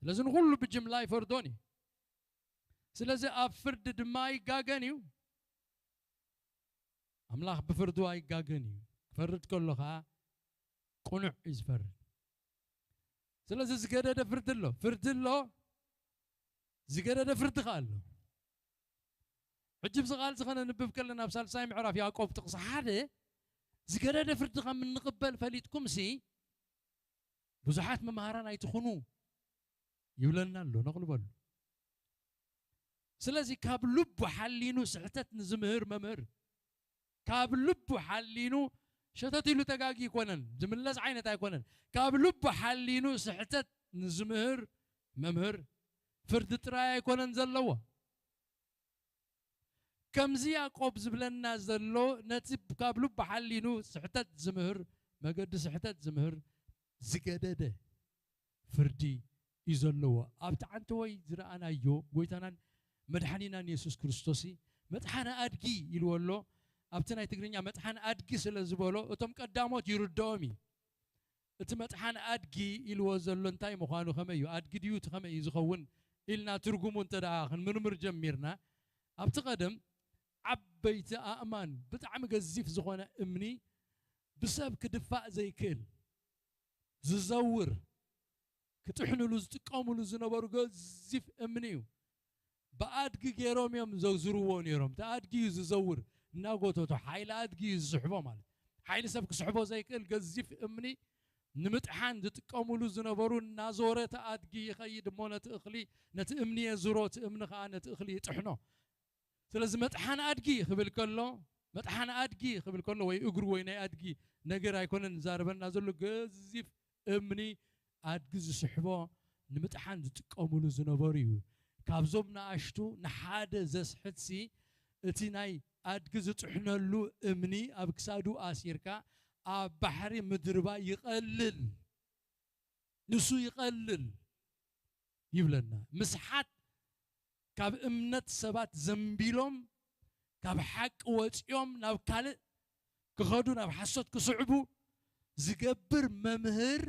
ስለዚ ንኹሉ ብጅምላ ኣይፈርዶን እዩ። ስለዚ ኣብ ፍርዲ ድማ ኣይጋገን እዩ። ኣምላኽ ብፍርዱ ኣይጋገን እዩ። ክፈርድ ከሎ ኸኣ ቅኑዕ እዩ ዝፈርድ። ስለዚ ዝገደደ ፍርዲ ኣሎ፣ ፍርዲ ኣሎ፣ ዝገደደ ፍርዲ ኸኣ ኣሎ። ሕጂ ብዚ ቃል እዚ ኸነንብብ ከለና ኣብ ሳልሳይ ምዕራፍ ያዕቆብ ጥቕሲ ሓደ ዝገደደ ፍርዲ ከም እንቕበል ፈሊጥኩምሲ ብዙሓት መምሃራን ኣይትኹኑ ይብለና ኣሎ። ነቕልበሉ። ስለዚ ካብ ልቡ ሓሊኑ ስሕተት ንዝምህር መምህር ካብ ልቡ ሓሊኑ ሸተት ኢሉ ተጋጊ ኣይኮነን፣ ዝምለስ ዓይነት ኣይኮነን። ካብ ልቡ ሓሊኑ ስሕተት ንዝምህር መምህር ፍርዲ ጥራይ ኣይኮነን ዘለዎ። ከምዚ ያዕቆብ ዝብለና ዘሎ ነቲ ካብ ልቡ ሓሊኑ ስሕተት ዝምህር መገዲ ስሕተት ዝምህር ዝገደደ ፍርዲ እዩ ዘለዎ። ኣብቲ ዓንተወይ ዝረኣናዮ ጎይታናን መድሓኒናን የሱስ ክርስቶስ መጥሓነ ኣድጊ ኢልዎ ኣሎ። ኣብቲ ናይ ትግርኛ መጥሓነ ኣድጊ ስለ ዝበሎ እቶም ቀዳሞት ይርድኦም እዩ። እቲ መጥሓን ኣድጊ ኢልዎ ዘሎ እንታይ ምዃኑ ከመይ እዩ ኣድጊ ድዩ እቲ ከመይ እዩ ዝኸውን ኢልና ትርጉሙ እንተ ደኣ ክንምርምር ጀሚርና ኣብቲ ቀደም ዓበይቲ ኣእማን ብጣዕሚ ገዚፍ ዝኾነ እምኒ ብሰብ ክድፋእ ዘይክእል ዝዘውር ክጥሕንሉ ዝጥቀምሉ ዝነበሩ ገዚፍ እምኒ እዩ። ብኣድጊ ገይሮም እዮም ዘዝርዎ ነይሮም። እቲ ኣድጊ እዩ ዝዘውር እናጎተቶ ሓይሊ ኣድጊ እዩ ዝስሕቦ ማለት ሓይሊ ሰብ ክስሕቦ ዘይክእል ገዚፍ እምኒ ንምጥሓን ዝጥቀምሉ ዝነበሩ እናዞረ እቲ ኣድጊ ይኸይድ እሞ ነቲ እኽሊ ነቲ እምኒ የዝሮ እቲ እምኒ ከዓ ነቲ እኽሊ ይጥሕኖ። ስለዚ መጥሓን ኣድጊ ክብል ከሎ መጥሓን ኣድጊ ክብል ከሎ ወይ እግሩ ወይ ናይ ኣድጊ ነገር ኣይኮነን ዝዛረበና ዘሎ ገዚፍ እምኒ ኣድጊ ዝስሕቦ ንምጥሓን ዝጥቀምሉ ዝነበሩ እዩ። ካብዞም ንኣሽቱ ንሓደ ዘስሕትሲ እቲ ናይ ኣድጊ ዝጥሕነሉ እምኒ ኣብ ክሳዱ ኣሲርካ ኣብ ባሕሪ ምድርባ ይቐልል። ንሱ ይቐልል ይብለና። ምስሓት ካብ እምነት ሰባት ዘንቢሎም ካብ ሓቂ ወፂኦም ናብ ካልእ ክኸዱ ናብ ሓሶት ክስዕቡ ዝገብር መምህር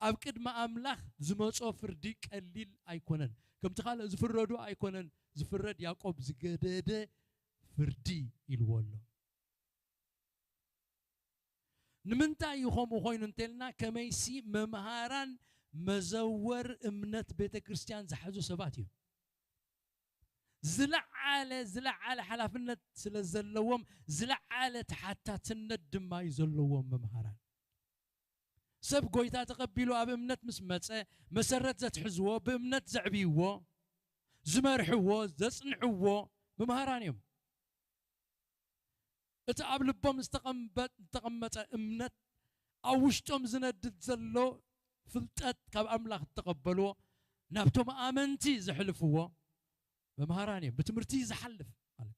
ኣብ ቅድሚ ኣምላኽ ዝመጾ ፍርዲ ቀሊል ኣይኮነን። ከምቲ ካልእ ዝፍረዱ ኣይኮነን ዝፍረድ ያዕቆብ ዝገደደ ፍርዲ ኢልዎ ኣሎ። ንምንታይ እዩ ከምኡ ኮይኑ እንተልና ከመይሲ መምሃራን መዘወር እምነት ቤተ ክርስቲያን ዝሓዙ ሰባት እዮም። ዝለዓለ ዝለዓለ ሓላፍነት ስለ ዘለዎም ዝለዓለ ተሓታትነት ድማ እዩ ዘለዎም መምሃራን። ሰብ ጎይታ ተቐቢሉ ኣብ እምነት ምስ መጸ መሰረት ዘትሕዝዎ ብእምነት ዘዕብይዎ ዝመርሕዎ ዘጽንሕዎ መምሃራን እዮም። እቲ ኣብ ልቦም ዝተቐመጠ እምነት ኣብ ውሽጦም ዝነድድ ዘሎ ፍልጠት ካብ ኣምላኽ እተቐበልዎ ናብቶም ኣመንቲ ዘሕልፍዎ መምሃራን እዮም። ብትምህርቲ እዩ ዝሓልፍ ማለት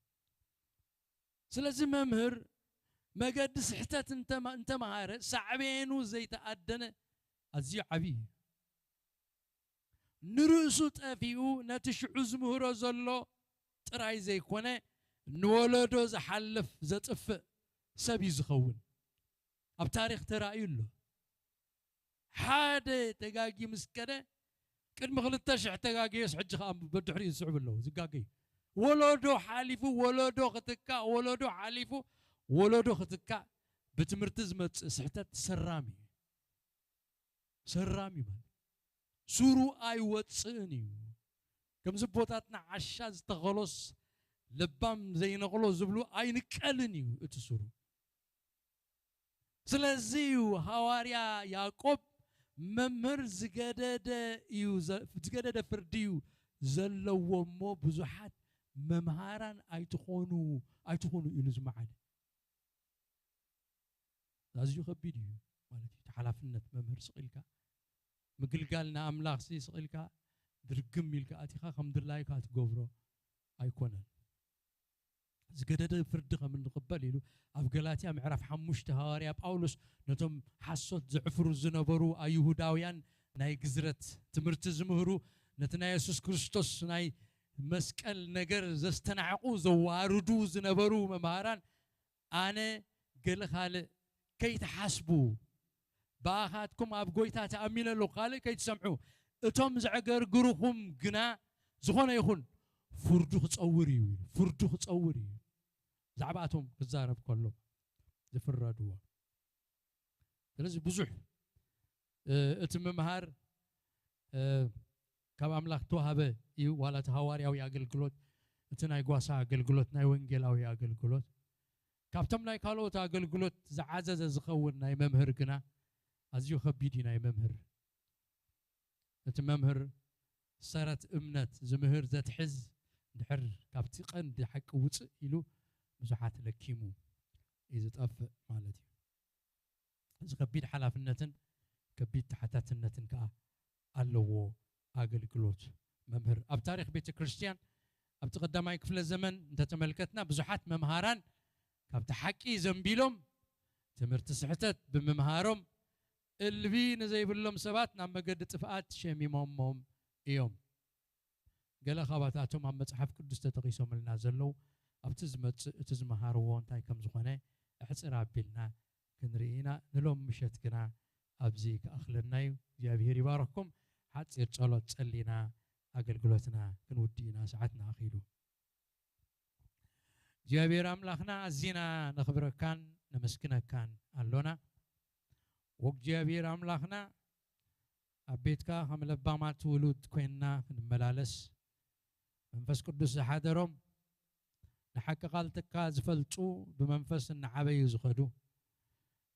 ስለዚ መምህር መገዲ ስሕተት እንተማ-፣ እንተመሃረ ሳዕቤኑ ዘይተኣደነ ኣዝዩ ዓብዪ እዩ። ንርእሱ ጠፊኡ ነቲ ሽዑ ዝምህሮ ዘሎ ጥራይ ዘይኮነ ንወለዶ ዝሓልፍ ዘጥፍእ ሰብ እዩ ዝኸውን። ኣብ ታሪኽ ተራእዩ ኣሎ። ሓደ ተጋጊ ምስ ከደ ቅድሚ ክልተ ሽሕ ተጋግዮስ ሕጂ ከዓ በድሕሪኡ ዝስዕቡ ኣለዉ ዝጋገዩ። ወለዶ ሓሊፉ ወለዶ ክትካእ፣ ወለዶ ሓሊፉ ወለዶ ክትካእ ብትምህርቲ ዝመጽእ ስሕተት ሰራም እዩ። ሰራም እዩ ማለት ሱሩ ኣይወጽእን እዩ። ከምዚ ቦታትና ዓሻ ዝተኸሎስ ለባም ዘይነቕሎ ዝብሉ ኣይንቀልን እዩ እቲ ሱሩ። ስለዚ እዩ ሃዋርያ ያዕቆብ መምህር ዝገደደ እዩ ዘ-፣ ዝገደደ ፍርዲ እዩ ዘለዎ እሞ ብዙሓት መምሃራን ኣይትኾኑ፣ ኣይትኾኑ ኢሉ ዝመዓደ። ኣዝዩ ከቢድ እዩ ማለት እዩ። እቲ ሓላፍነት መምህር ስቕ ኢልካ ምግልጋል ንኣምላኽ ሲ ስቕ ኢልካ ድርግም ኢልካ ኣቲኻ ከም ድላይካ ትገብሮ ኣይኮነን። ዝገደደ ፍርዲ ከም እንቕበል ኢሉ ኣብ ገላትያ ምዕራፍ ሓሙሽተ ሃዋርያ ጳውሎስ ነቶም ሓሶት ዘዕፍሩ ዝነበሩ ኣይሁዳውያን ናይ ግዝረት ትምህርቲ ዝምህሩ ነቲ ናይ የሱስ ክርስቶስ ናይ መስቀል ነገር ዘስተናዕቑ ዘዋርዱ ዝነበሩ መምሃራን ኣነ ገለ ካልእ ከይትሓስቡ ብኣኻትኩም ኣብ ጎይታ ተኣሚነ ኣለኹ ካልእ ከይትሰምዑ እቶም ዘዕገርግሩኹም ግና ዝኾነ ይኹን ፍርዱ ክጸውር እዩ ኢሉ። ፍርዱ ክጸውር እዩ። ብዛዕባኣቶም ክዛረብ ከሎ ዝፍረድዎ። ስለዚ ብዙሕ እቲ ምምሃር ካብ ኣምላኽ ተዋህበ እዩ። ዋላ እቲ ሃዋርያዊ ኣገልግሎት፣ እቲ ናይ ጓሳ ኣገልግሎት፣ ናይ ወንጌላዊ ኣገልግሎት ካብቶም ናይ ካልኦት ኣገልግሎት ዝዓዘዘ ዝኸውን ናይ መምህር ግና ኣዝዩ ከቢድ እዩ። ናይ መምህር እቲ መምህር ሰረት እምነት ዝምህር ዘትሕዝ እንድሕር ካብቲ ቀንዲ ሓቂ ውፅእ ኢሉ ብዙሓት ለኪሙ እዩ ዝጠፍእ ማለት እዩ። እዚ ከቢድ ሓላፍነትን ከቢድ ተሓታትነትን ከዓ ኣለዎ ኣገልግሎት መምህር። ኣብ ታሪኽ ቤተ ክርስቲያን ኣብቲ ቀዳማይ ክፍለ ዘመን እንተተመልከትና ብዙሓት መምሃራን ካብቲ ሓቂ ዘንቢሎም ትምህርቲ ስሕተት ብምምሃሮም እልቢ ንዘይብሎም ሰባት ናብ መገዲ ጥፍኣት ሸሚሞሞም እዮም። ገለ ካባታቶም ኣብ መጽሓፍ ቅዱስ ተጠቒሶምልና ዘለዉ ኣብቲ ዝመጽእ እቲ ዝመሃርዎ እንታይ ከም ዝኾነ ኣሕጽር ኣቢልና ክንርኢ ኢና። ንሎም ምሸት ግና ኣብዚ ክኣኽለና እዩ። እግዚኣብሔር ይባርኽኩም። ሓጺር ጸሎት ጸሊና ኣገልግሎትና ክንውድእ ኢና። ሰዓትና ኣኺሉ። እግዚኣብሔር ኣምላኽና ኣዚና ነኽብረካን ነመስግነካን ኣሎና። ወእግዚኣብሔር ኣምላኽና ኣብ ቤትካ ከም ለባማት ውሉድ ኮይንና ክንመላለስ መንፈስ ቅዱስ ዝሓደሮም ንሓቂ ቃልትካ ዝፈልጡ ብመንፈስ እናዓበዩ ዝኸዱ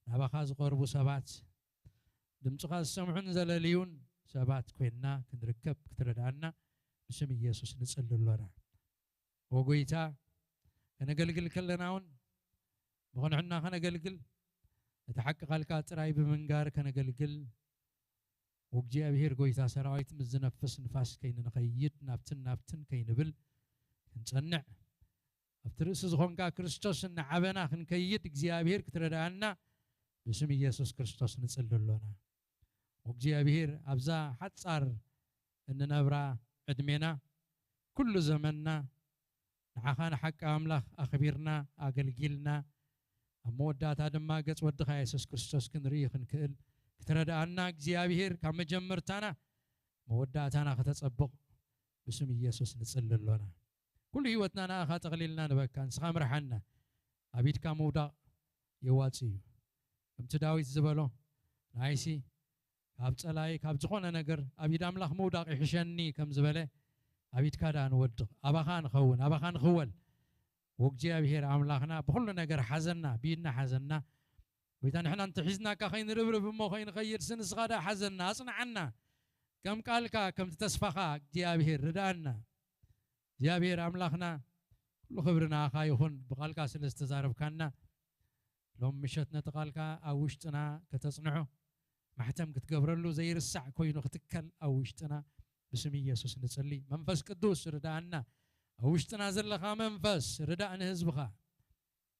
ናባኻ ዝቐርቡ ሰባት ድምፅኻ ዝሰምዑን ዘለልዩን ሰባት ኮይንና ክንርከብ ክትረድኣና ብስም ኢየሱስ ንጽሊ ኣሎና። ወጎይታ ከነገልግል ከለና እውን ብቕንዕና ከነገልግል ነቲ ሓቂ ቃልካ ጥራይ ብምንጋር ከነገልግል ወእግዚኣብሔር ጎይታ ሰራዊት ምስ ዝነፍስ ንፋስ ከይንኸይድ ናብትን ናብትን ከይንብል ክንጸንዕ ኣብቲ ርእሲ ዝኾንካ ክርስቶስ እናዓበና ክንከይድ እግዚኣብሔር ክትረድኣና ብስም ኢየሱስ ክርስቶስ ንጽሊ ኣሎና። ወእግዚኣብሔር ኣብዛ ሓጻር እንነብራ ዕድሜና ኩሉ ዘመንና ንዓኻ ንሓቂ ኣምላኽ ኣኽቢርና ኣገልጊልና ኣብ መወዳእታ ድማ ገጽ ወድኻ የሱስ ክርስቶስ ክንርኢ ክንክእል ክትረድኣና እግዚኣብሔር ካብ መጀመርታና መወዳእታና ከተጸብቕ ብስም ኢየሱስ ንጽሊ ኣሎና። ኩሉ ህይወትና ንኣኻ ጠቕሊልና ንበካ ንስኻ ምርሓና። ኣብ ኢድካ ምውዳቕ የዋጽእ እዩ። ከምቲ ዳዊት ዝበሎ ንኣይሲ ካብ ጸላይ ካብ ዝኾነ ነገር ኣብ ኢድ ኣምላኽ ምውዳቕ ይሕሸኒ ከም ዝበለ ኣብ ኢድካ ደኣ ንወድቕ ኣባኻ ንኸውን ኣባኻ ንኽወል። ወእግዚኣብሔር ኣምላኽና ብኹሉ ነገር ሓዘና ብኢድና ሓዘና። ጎይታ ንሕና እንተሒዝናካ ከይንርብርብ እሞ ከይንኸይድ ስንስኻ ደኣ ሓዘና ኣጽንዓና። ከም ቃልካ ከምቲ ተስፋኻ እግዚኣብሔር ርድኣና። እግዚኣብሔር ኣምላኽና ኩሉ ክብሪ ንኣኻ ይኹን ብቃልካ ስለ ዝተዛረብካና። ሎም ምሸት ነቲ ቃልካ ኣብ ውሽጥና ከተጽንዖ ማሕተም ክትገብረሉ ዘይርሳዕ ኮይኑ ክትከል ኣብ ውሽጥና ብስም ኢየሱስ ንጽሊ። መንፈስ ቅዱስ ርድኣና። ኣብ ውሽጥና ዘለኻ መንፈስ ርዳእ ንህዝብኻ።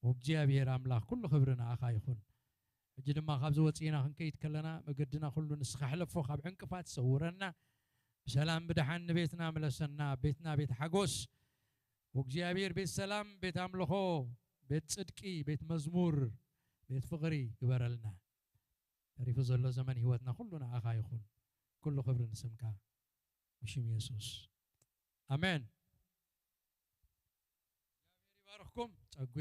እግዚኣብሔር ኣምላኽ ኩሉ ክብሪ ንኣኻ ይኹን። ሕጂ ድማ ካብዚ ወፂእና ክንከይድ ከለና መገድና ኩሉ ንስኻ ሕለፎ፣ ካብ ዕንቅፋት ሰውረና፣ ብሰላም ብደሓን ንቤትና ምለሰና። ቤትና ቤት ሓጎስ፣ እግዚኣብሔር ቤት ሰላም፣ ቤት ኣምልኾ፣ ቤት ጽድቂ፣ ቤት መዝሙር፣ ቤት ፍቕሪ ግበረልና። ተሪፉ ዘሎ ዘመን ህይወትና ኩሉ ንኣኻ ይኹን። ኩሉ ክብሪ ንስምካ፣ ብሽም የሱስ፣ ኣሜን። እግዚኣብሔር ይባርኽኩም። ጸጉ